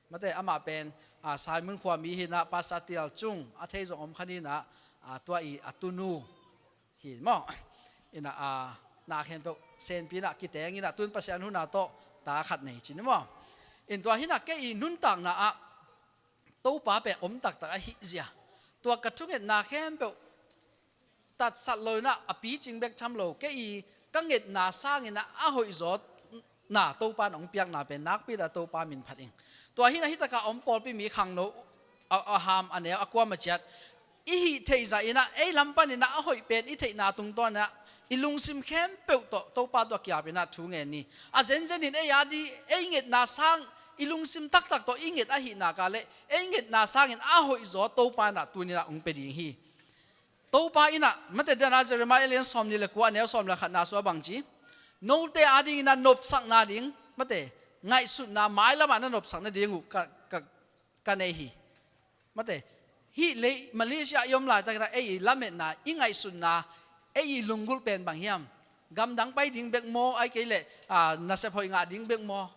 mate amah pen, a, Simon khua mi hina Pastor Tial Cung a thei zong om khan ina, a, tua i a tunu hi maw. Ina, a, na khempeuh senpi ina kiteng ina tun Pasian huna tawh ta khat nei ci ni maw. In tua hina kei i nuntakna ah Topa pen om taktak ahi zia. Tua ka thungetna khempeuh tatsat lo ina a picing bek tham lo kei i ka ngetna sangina a hoih zawtna Topa nong piakna pen nakpi da Topa min phat ing. Tua hina hitaka om pawlpi mi khangno a, a ham a neu a kuam a ciat i hih theih zah in ah, ei lam panin ah a hoih pen i theihna tungtawn in ah, i lungsim khempeuh tawh Topa tawh kiap in ah thu ngen ni. A zenzen in ei a di, ei ngetna sang, i lungsim taktak tawh i nget ahih nak leh, ei ngetna sangin a hoihzaw Topa in ah tuni in ah hong pia ding hi. Topa in ah, mate, dan a Jeremiah lian sawmnih le kua, a neu sawm le khatna sua bang ci? Note a dingin ah nopsakna ding, mate, ngaihsutna, mailam ah na nopsak nading uh ka, ka, ka nei hi. Mate, hih lei, Malaysia i om laitak in ah ei i lametna, i ngaihsutna, ei i lunggulh pen bang hiam? Gamdang pai ding bek maw, ahih kei leh, ah, nasep hoih ngah ding bek maw?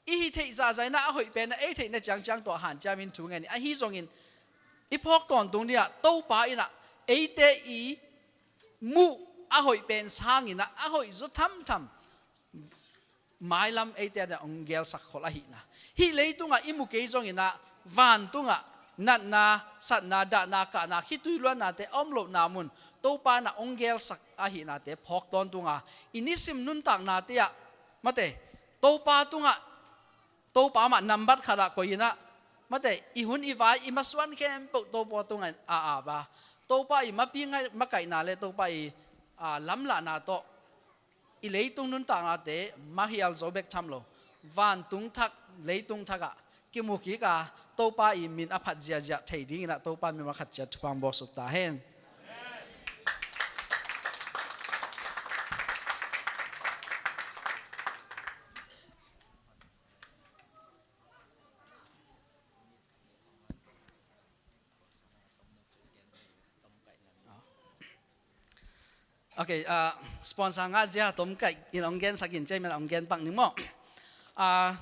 I hih theih zahzah in ah a hoih pen ah ei theihna ciangciang tawh hanciamin thu ngen ni. Ahi zongin i phawk tawntung ding ah Topa in ah eite i muh a hoih pen sangin ah a hoihzaw thamtham mailam eite in ah hong gelsak khol ahihna. Hih leitungah i mu kei zongin ah vantungah natna, satna, dahna, kahna, khitui luannate a om lohna mun Topa in ah hong gelsak ahihnate phawk tawntung a, i nisim nuntaknate ah, mate, Topa tungah, Topa mah nambat khat ah koih in ah, mate, i hun i vai, i masuan khempeuh Topa tungah a ap a, Topa i mapi ngai, makaihna le Topa i, a, lamlahna tawh i leitung nuntaknate mahial zo bek tham lo, vantung thak, leitung thak ah kimu kik a, Topa i min a phat ziahziah thei dingin ah Topa in mimal khat ciat thupha hong bawlsuk ta hen. Ok, ah, sponsor ngah zia tomkaih in hong gensak in, chairman hong gen pak ning maw. Ah,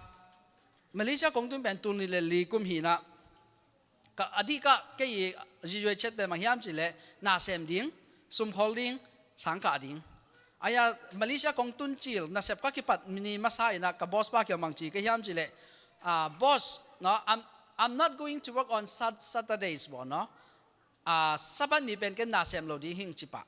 Malaysia kong tun pen tul nih le li kum hi in ah, ka, a diak ah kei i graduate pen bang hiam cih leh, na sem ding, sum khol ding, sang kah ding. Ahi a Malaysia kong tun cil, nasep ka kipat ni masa in ah ka boss pa kiang bang ci ka hiam cih leh, ah, boss, no, I'm, I'm not going to work on Sat-, Saturdays, bo, no. Ah, Sabbath ni pen ken na sem lo ding hing ci pah.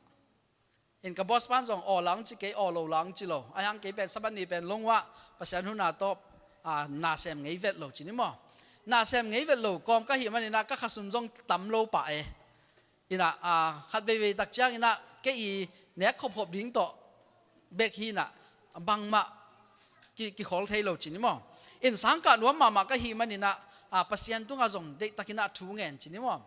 In ka boss pan zong aw lang ci, kei aw lo lang ci lo. Ahi hang kei pen Sabbath ni pen lung uah Pasian hun a tawh, ah, na sem ngei vet lo ci ni maw. Na sem ngei vet lo kawm ka hih manin ah ka khasum zong tam lo pah e. In ah, ah, khat veivei tak ciangin ah kei i nek khopkhop ding tawh bek hi in ah bangmah ki, kikhol thei lo ci ni maw. In sang kah nuam mahmah ka hih manin ah, ah, Pasian tungah zong deihtakin ah thu ngen ci ni maw.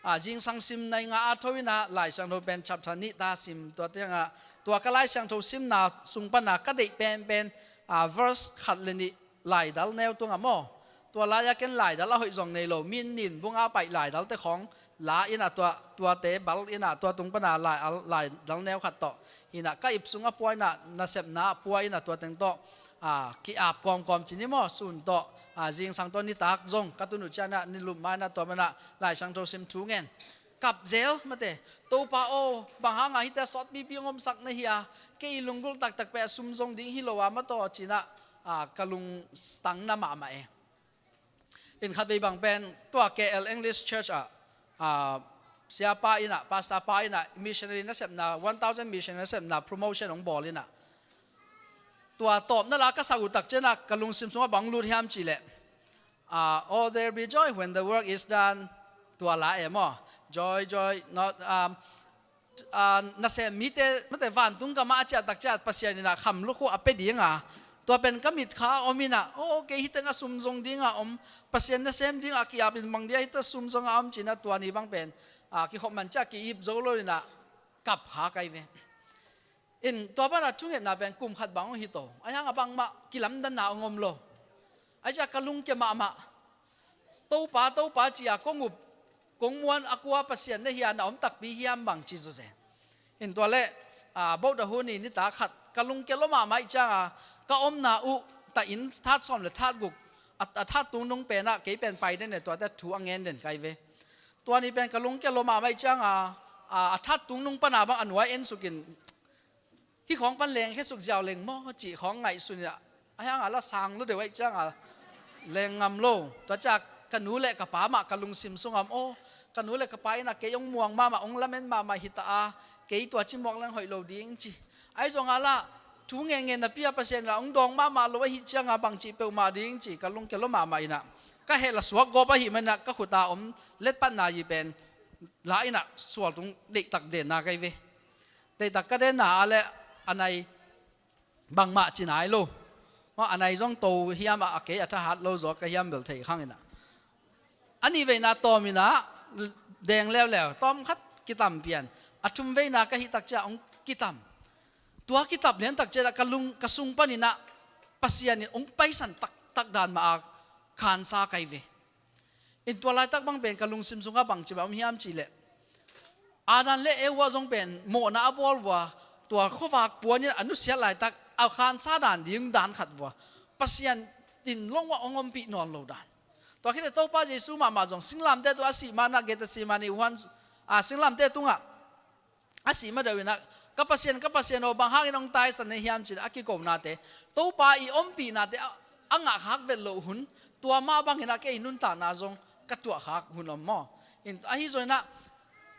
Ah, zingsang sim nai nga a tho in ah, Lai Siangtho pen chapter nih ta sim, tua ciangah, tua ka Lai Siangtho simna sung pan ah ka deih penpen, ah, verse khat le nih, laidal neu tungah maw. Tua lai-ah ken laidal a hoih zong nei lo, mi nin bung a paih laidalte khawng la in ah, tua, tuate bal in ah, tua tung pan ah lai, laidal neu khat tawh in ah, ka ip sungah pua in ah, nasepna ah pua in ah, tua teng tawh, ah, ki-ap kawmkawm ci ni maw, sun tawh, ah, zingsang tawh nitak zong ka tun uh ciangin ah, ni lup ma in ah, tua man ah Lai Siangtho sim thu ngen. Kap zel, mate. Topa aw, bang hang a hihte sawt pipi hong omsak na hi a, kei i lunggulh taktak pen a sum zong ding hi lo a, mataw ci in ah, ah, ka lungtang na mahmah e. In khat vei bang pen, tua K L English Church ah, ah, siapa in ah, pastor pa in ah, missionary nasepna, one thousand missionary nasepna promotion hong bawl in ah, tua tawpna la ka sak uh tak ciangin ah, ka lungsim sungah bang lut hiam cih leh, ah, "Oh, there be joy when the work is done." Tua la e maw. Joy, joy, not, um, ah, nasem mite, mate, vantung gam ah a ciah tak ciangin ah Pasian in ah kham lukhu a pia ding a, tua pen ka mitkha a om in ah, "Oh, kei hih teng ah sum zong ding a om, Pasian nasem ding a ki-ap in bang dia hih teng sum zong a om," ci in ah tua ni bang pen, ah, kikhop man ciang ki-ip zo lo in ah kap kha kai ve. In tua pan ah thungetna pen kum khat bang hong hi to. Ahi hang a bangmah kilamdanna hong om lo. Ahi ciang ka lungkia mahmah. Topa, Topa ci a kong up, kong muan a kua Pasian na hi a, na om takpi hiam bang ci zuzen. In tua leh, ah, Bodh a hun ni nitak khat ka lungkia lua mahmah ahih ciang a, ka omna uh, ta inn that sawm le that guk, a, a that tungnung pen ah kei pen pai den e, tuate thu a ngen den kai ve. Tua ni pen ka lungkia lua mahmah ahih ciang a, a, a that tungnung pan a bang a nuai en suk in, hih khawng pan lengkhia suk ziau leng maw cih khawng ngaihsun in ah, ahi hang a la sang lua deuh ahih ciang a leng ngam lo. Tua ciang ka nu le ka pa mah ka lungsim sungah om, "Oh, ka nu le ka pa in ah kei hong muang mahmah, hong lamen mahmah hi ta a, kei tua ci muak leng hoih lo ding," ci. Ahi zong a la thu ngen ngen napi a Pasian in ah hong dawng mahmah lo ahih ciang a bang cih peuhmah ding ci, ka lungkia lua mahmah in ah. ka heh la suak gawp ahih manin ah ka khut a om letpatna yi pen la in ah sual tung deihtak denna ka hi ve. Deihtak ka denna ah le a nai bangmah ci nai lo. Maw, a nai zong to hiam ah, a kei a thahat lo zaw ka hiam bel thei khang in ah. A nih veina tawm in ah deng leuleu, tawm khat kitam pian. A thum veina ka hih tak ciang hong kitam. Tua kitam lian tak ciang ah ka lung, ka sung panin ah Pasian in hong paisan taktak dan mah a khansa ka hi ve. In tua laitak bang pen ka lungsim sungah bangci bang om hiam cih leh, Adam le Eva zong pen mawhna a bawl vua, tua khuavak puanin a nusiat laitak a khansa dan ding dan khat vua, Pasian in lungua hong ompih nawn lo dan. Tua khit leh Topa Jesu mahmah zong singlamteh tungah a sih ma-in ah Gethsemane huan, a, singlamteh tungah a sih ma deuh in ah, "Ka Pasian, ka Pasian aw, bang hangin hong taisan na hiam?" ci-in a kikonate, Topa i ompihnate a, a ngahkhak vet loh hun, tua mah bangin ah kei nuntakna zong ka tuahkhak hun om maw. In ahi zongin ah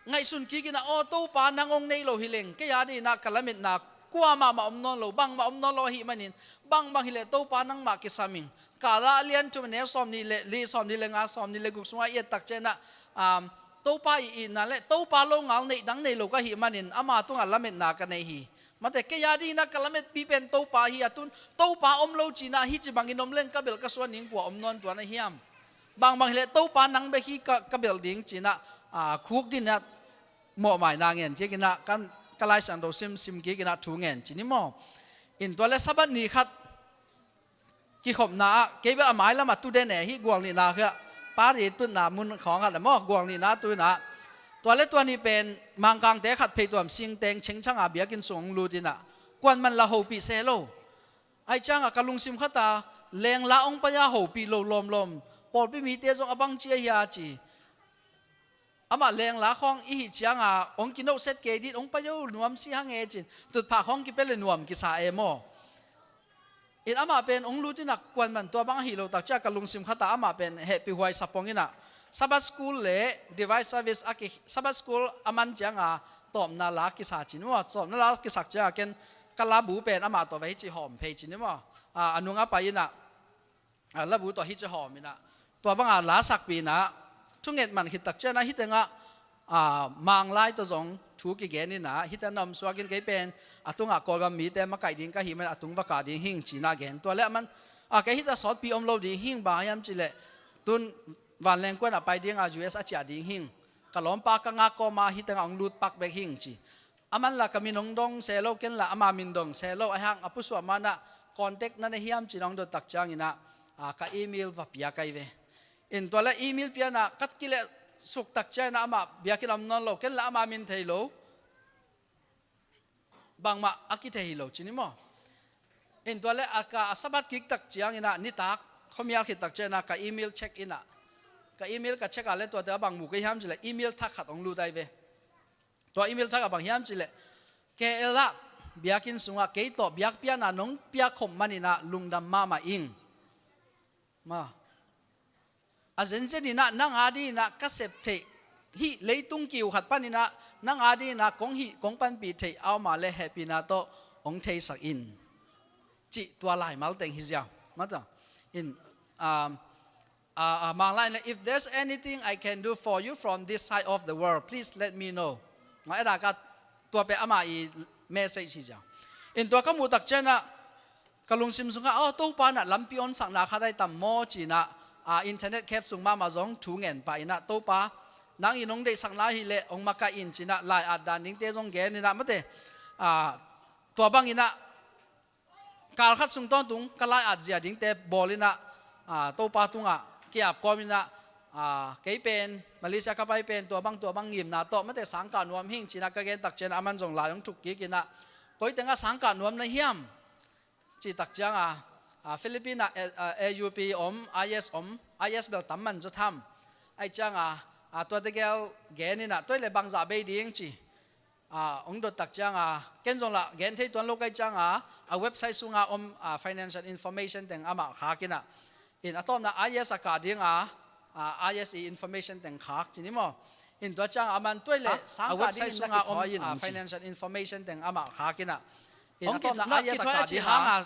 ngaihsun kik in ah, "Aw Topa, nang hong nei lo hi leng kei a dingin ah ka lametna kuamah mah om nawn lo, bangmah om nawn lo ahih manin, bangbang hi leh Topa nangmah kisam ing." Kal ah a lian thum a neu sawmnih le li, sawmnih le nga, sawmnih le guk sungah i et tak ciang ah, um, Topa i itna le Topa longal neih dang nei lo ka hih manin ama tungah lametna ka nei hi. Mate, kei a dingin ah ka lametpih pen Topa hi a, tun Topa om lo ci-in ah hih ci bangin om leng ka belh ka suan ding kua om nawn tua na hiam? Bangbang hi leh Topa nang bek hi ka, ka belh ding ci-in ah, a, khukdin ah mawhmaina ngen kik in ah, kan, ka Lai Siangtho sim, sim kik in ah thu ngen ci ni maw. In tua le Sabbath ni khat kikhopna ah, kei bel a mailam ah tu den e, hih gual nihna khia, pari tutna mun khawng ah le maw, gual nihna tu in ah. Tua le tua ni pen Mangkangte khat pheituam singteng chengchang a biakinn sung hong lut in ah, kuan man la hopih se lo. Ahih ciang ah ka lungsim khat ah lengla hong pai a hopih lo lawmlawm, pawlpi mite zong a bangci a hia ci. Amah lengla khawng i hih ciang ah hong kinohset kei dih, hong pai o nuam si hang e ci-in, tutphah khawng kipia le nuam kisa e maw. In amah pen hong lut in ah kuan man tua bang ahi lo tak ciang ka lungsim khat ah amah pen hehpih huai sapong in ah, Sabbath School le Divine Service a ki, Sabbath School a man ciang ah tawpna la kisa ci ni maw. Tawpna la kisak ciang ah ken ka labu pen amah tawh va hih ci hawm phei ci ni maw. A, a nung a pai in ah, a, labu tawh hih ci hawm in ah, tua bang a la sakpih in ah, thunget man khit tak ciang ah hih teng ah, a, Manglai tawh zong thu kigen in ah, hih teng ah na om suak in, kei pen a tungah Kawlgam mite makaih ding ka hih manin a tung va kah ding hing ci-in ah gen. Tua le aman, a, kei hih teng ah sawtpi om lo ding hing, bang hiam cih leh tun vanleng kuan ah pai ding a, U S a ciah ding hing. Ka lawmpa ka ngak kawm ah hih teng ah hong lut pak bek hing ci. Aman la ka min hong dong se lo, ken la ama min dong se lo, ahih hang a pusuah ma-in ah contact na nei hiam ci-in hong dot tak ciangin ah, a, ka email va pia ka hi ve. In tua le email pia in ah ka kileh suk tak ciangin ah amah biakinn ah om nawn lo, ken la ama min thei lo, bangmah a kithei hi lo ci ni maw. In tua le a ka, a Sabbath kik tak ciangin ah nitak khuamial khit tak ciangin ah ka email check in ah, ka email ka check a le tuate a bang mu ka hi hiam cih leh email thak khat hong lut ahi ve. Tua email thak ah bang hiam cih leh, "K L ah biakinn sungah kei tawh biakpiakna nong piak khop manin ah lungdam mahmah ing. Ma, a zenzen in ah nang a dingin ah ka sep theih, hih leitung kiu khat panin ah nang a dingin ah kong hih kong panpih theih a om a le hehpihna tawh hong theisak in," cih tua laimal teng hi ziau. Mata in, um, a, a, Manglai in le, "If there's anything I can do for you from this side of the world, please let me know." Nga e da ka, tua pen amah i message hi ziau. In tua ka muh tak ciangin ah ka lungsim sungah, "Aw, Topa in ah lampi hong sakna khat ahi tam maw?" ci-in ah, a, internet cafe sung mahmah zong thu ngen pah in ah, "Topa, nang in hong deihsak na hih leh hong makaih in," ci-in ah lai-at dan dingte zong gen in ah, mate, a, tua bangin ah kal khat sung tawntung ka lai-at zia dingte bawl in ah, a, Topa tungah ki-ap kawm in ah, a, kei pen Malaysia ka pai pen tua bang tua bang ngimna tawh, mate, sangkah nuam hing ci-in ah ka gen tak ciangin ah aman zong lai hong thuk kik in ah, "Koi teng ah sangkah nuam na hiam?" cih tak ciang a, a, Philippines ah, a, a, A U P om, I S om, I S bel tam man zaw tham. Ahih ciang a, a, tuate gel gen in ah, "Tua hi leh bangzah bei ding?" ci. A, hong dot tak ciang a, ken zong lah gen thei tuan lo ka hih ciang a, a website sungah om, a, financial information teng amah khak in ah, in a tawpna I S a kah ding a, a, I S i information teng khak ci ni maw. In tua ciang a aman, "Tua hi leh a website sungah om, a, financial information teng amah khak in ah, in a tawpna I S a kah ding a,